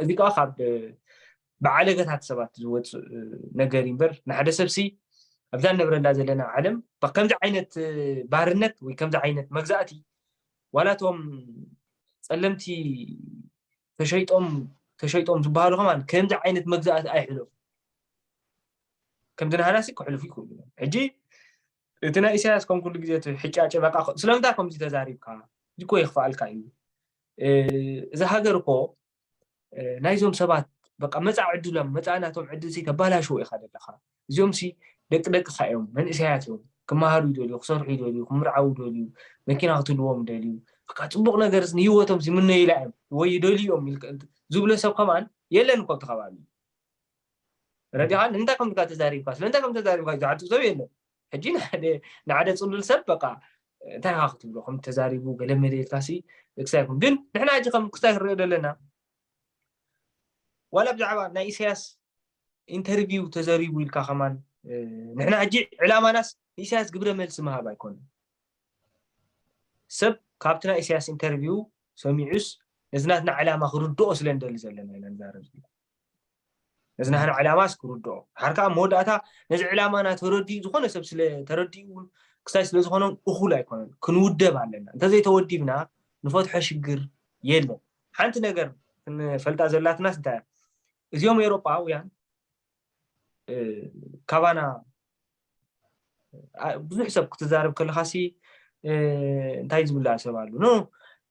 እዚ ከዓ ካብ ብዓለገታት ሰባት ዝወፅእ ነገር እዩ እምበር ንሓደ ሰብሲ ኣብዛ ንነብረላ ዘለና ዓለም ከምዚ ዓይነት ባርነት ወይ ከምዚ ዓይነት መግዛእቲ ዋላቶም ፀለምቲ ተሸይጦም ተሸይጦም ዝበሃሉ ከማን ከምዚ ዓይነት መግዛእቲ ኣይሕለፉ። ከምዚ ናህናሲ ክሕልፉ ይክእሉ እዮም። ሕጂ እቲ ናይ ኢሳያስ ከም ኩሉ ግዜ እቲ ሕጫጨ በቃ ስለምንታ ከምዚ ተዛሪብካ እዚ እኮ የኽፍኣልካ እዩ። እዛ ሃገር እኮ ናይዞም ሰባት በቃ መፃ ዕድሎም መፃ ናቶም ዕድል ሲ ተባላሽዎ ኢኻ ዘለኻ። እዚኦም ሲ ደቂ ደቅኻ እዮም፣ መንእሰያት እዮም፣ ክመሃሩ ይደልዩ፣ ክሰርሑ ይደልዩ፣ ክምርዓው ይደልዩ፣ መኪና ክትልዎም ይደልዩ፣ በቃ ፅቡቅ ነገር ንህይወቶም ዝምነዩላ እዮም ወይ ይደልዩ እዮም ዝብሎ ሰብ ከማን የለን እኮ ኣብቲ ከባቢ። ረዲኻ ንምንታይ ከም ተዛሪብካ ስለምንታይ ከም ተዛሪብካ ዝሓቱ ሰብ የለን። ሕጂ ንሓደ ፅሉል ሰብ በቃ እንታይ ካ ክትብሎ ከም ተዛሪቡ ገለ መለ ኢልካ ሲ ክሳይ ይኹን ግን ንሕና ሕጂ ከም ክሳይ ክንሪኦ ዘለና ዋላ ብዛዕባ ናይ ኢሳያስ ኢንተርቪው ተዘሪቡ ኢልካ ከማን ንሕና ሕጂ ዕላማናስ ንኢሳያስ ግብረ መልሲ ምሃብ ኣይኮነን። ሰብ ካብቲ ናይ ኢሳያስ ኢንተርቪው ሰሚዑስ ነዚ ናትና ዕላማ ክርድኦ ስለ ንደሊ ዘለና ኢና ንዛረብ ዘለና። ነዚ ናህና ዕላማስ ክርድኦ ሓር ከዓ መወዳእታ ነዚ ዕላማና ተረዲኡ ዝኾነ ሰብ ስለ ተረዲኡ እውን ክሳይ ስለ ዝኾኖም እኹል ኣይኮነን። ክንውደብ ኣለና። እንተዘይተወዲብና ንፈትሖ ሽግር የለን። ሓንቲ ነገር ክንፈልጣ ዘላትናስ እንታይ እዚኦም ኤውሮጳውያን ካባና ብዙሕ ሰብ ክትዛረብ ከለካ ሲ እንታይ ዝብላ ሰብ ኣሉ ኖ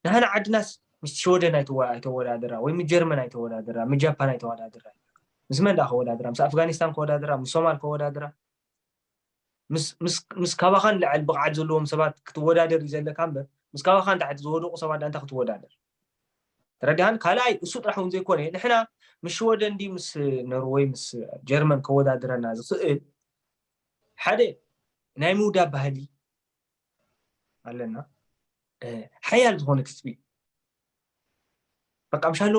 ንሃና ዓድናስ ምስ ሽወደን ኣይተወዳደራ ወይ ምስ ጀርመን ኣይተወዳደራ ምስ ጃፓን ኣይተወዳደራ ምስ መን ዳ ከወዳደራ ምስ ኣፍጋኒስታን ከወዳደራ ምስ ሶማል ከወዳደራ ምስ ካባኻን ልዕል ብቕዓት ዘለዎም ሰባት ክትወዳደር እዩ ዘለካ እምበር ምስ ካባኻን ታሕቲ ዝወደቁ ሰባት ዳንታ ክትወዳደር ተረዲሃን ካልኣይ እሱ ጥራሕ እውን ዘይኮነ ንሕና ምስ ሽወደን ዲ ምስ ኖርወይ ምስ ጀርመን ከወዳድረና ዝኽእል ሓደ ናይ ምውዳብ ባህሊ ኣለና ሓያል ዝኾነ ትፅቢት በቃ ምሻሎ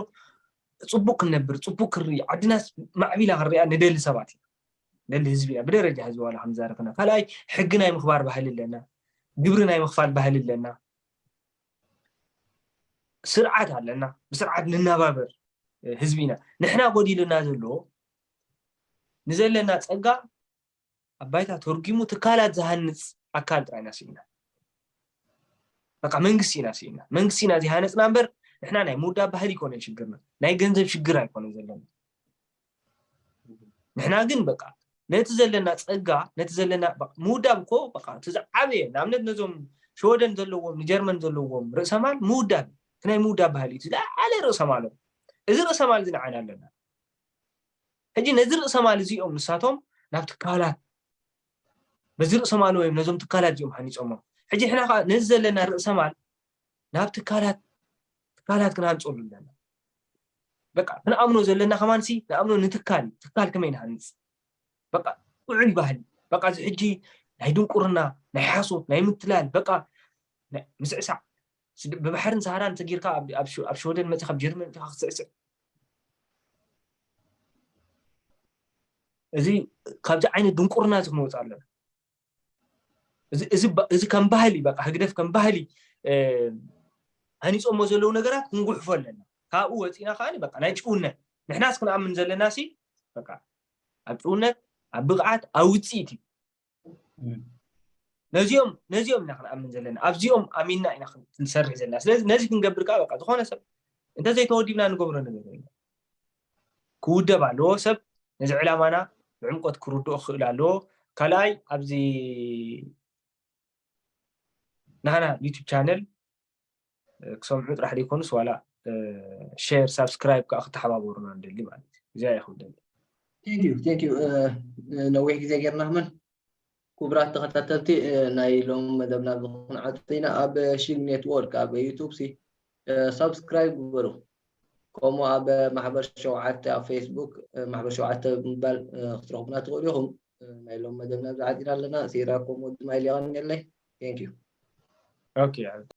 ፅቡቅ ክንነብር ፅቡቅ ክርኢ ዓድናስ ማዕቢላ ክንሪኣ ንደሊ ሰባት ኢና ደሊ ህዝቢ እያ ብደረጃ ህዝቢ ዋላ ክንዛረብ ከና ካልኣይ ሕጊ ናይ ምኽባር ባህሊ ኣለና ግብሪ ናይ ምኽፋል ባህሊ ኣለና ስርዓት ኣለና ብስርዓት ንናባበር ህዝቢ ኢና ንሕና ጎዲሉና ዘሎ ንዘለና ፀጋ ኣብ ባይታ ተርጒሙ ትካላት ዝሃንፅ ኣካል ጥራይ ኢና ስኢና በቃ መንግስቲ ኢና ስኢና መንግስቲ ኢና ዘይሃነፅና እምበር ንሕና ናይ ምውዳብ ባህሊ ይኮነን ሽግርና ናይ ገንዘብ ሽግር ኣይኮነን ዘለና ንሕና ግን በቃ ነቲ ዘለና ፀጋ ነቲ ዘለና ምውዳብ እኮ በቃ እቲ ዝዓበየ ንኣብነት ነዞም ሸወደን ዘለዎም ንጀርመን ዘለዎም ርእሰማል ምውዳብ እቲ ናይ ምውዳብ ባህሊ እዩ ዝለዓለ ርእሰማሎም እዚ ርእሰማል እዚ ንዓና ኣለና ሕጂ ነዚ ርእሰማል እዚኦም ንሳቶም ናብ ትካላት በዚ ርእሰማል ወይም ነዞም ትካላት እዚኦም ሃኒፆሞ ሕጂ ሕና ከዓ ነዚ ዘለና ርእሰማል ናብ ትካላት ትካላት ክንሃንፀሉ ኣለና በቃ ክንኣምኖ ዘለና ከማንሲ ንኣምኖ ንትካል ትካል ከመይ ንሃንፅ በቃ ውዕል ባህሊ በቃ እዚ ሕጂ ናይ ድንቁርና ናይ ሓሶት ናይ ምትላል በቃ ምስዕሳዕ ብባሕርን ሰሃራን ተጊርካ ኣብ ሸወደን መፅኻ ኣብ ጀርመን መፅኻ ክትስዕስዕ እዚ ካብዚ ዓይነት ድንቁርና እዚ ክንወፅ ኣለና እዚ ከም ባህሊ በቃ ህግደፍ ከም ባህሊ ሃኒፆሞ ዘለዉ ነገራት ክንጉሕፎ ኣለና ካብኡ ወፂና ከዓ በቃ ናይ ጭውነት ንሕናስ ክንኣምን ዘለና ሲ በቃ ኣብ ጭውነት ኣብ ብቕዓት ኣብ ውፅኢት እዩ ነዚኦም ነዚኦም ኢና ክንኣምን ዘለና ኣብዚኦም ኣሚንና ኢና ክንሰርሕ ዘለና ስለዚ ነዚ ክንገብር ከዓ በቃ ዝኾነ ሰብ እንተዘይተወዲብና ንገብሮ ነገር የለ ክውደብ ኣለዎ ሰብ ነዚ ዕላማና ብዕምቆት ክርድኦ ክኽእል ኣለዎ ካልኣይ ኣብዚ ናና ዩቱብ ቻነል ክሰምዑ ጥራሕ ዘይኮኑስ ዋላ ሸር ሳብስክራይብ ከዓ ክተሓባበሩና ንደሊ ማለት እዩ እዚኣ ይኹን ደሊ ቴንክዩ ቴንክዩ ነዊሕ ግዜ ጌርና ምን ክቡራት ተኸታተልቲ ናይ ሎም መደብና ክንዓጥፍ ኢና ኣብ ሺል ኔትወርክ ኣብ ዩቱብ ሲ ሳብስክራይብ ግበሩ ከምኡ ኣብ ማሕበር ሸውዓተ ኣብ ፌስቡክ ማሕበር ሸውዓተ ብምባል ክትረኽቡና ትኽእሉ ኢኹም ናይ ሎም መደብና ብዝዓጢና ኣለና ሲራ ከምኡ ድማ ኢልያቐን የለይ ቴንክዩ ኦኬ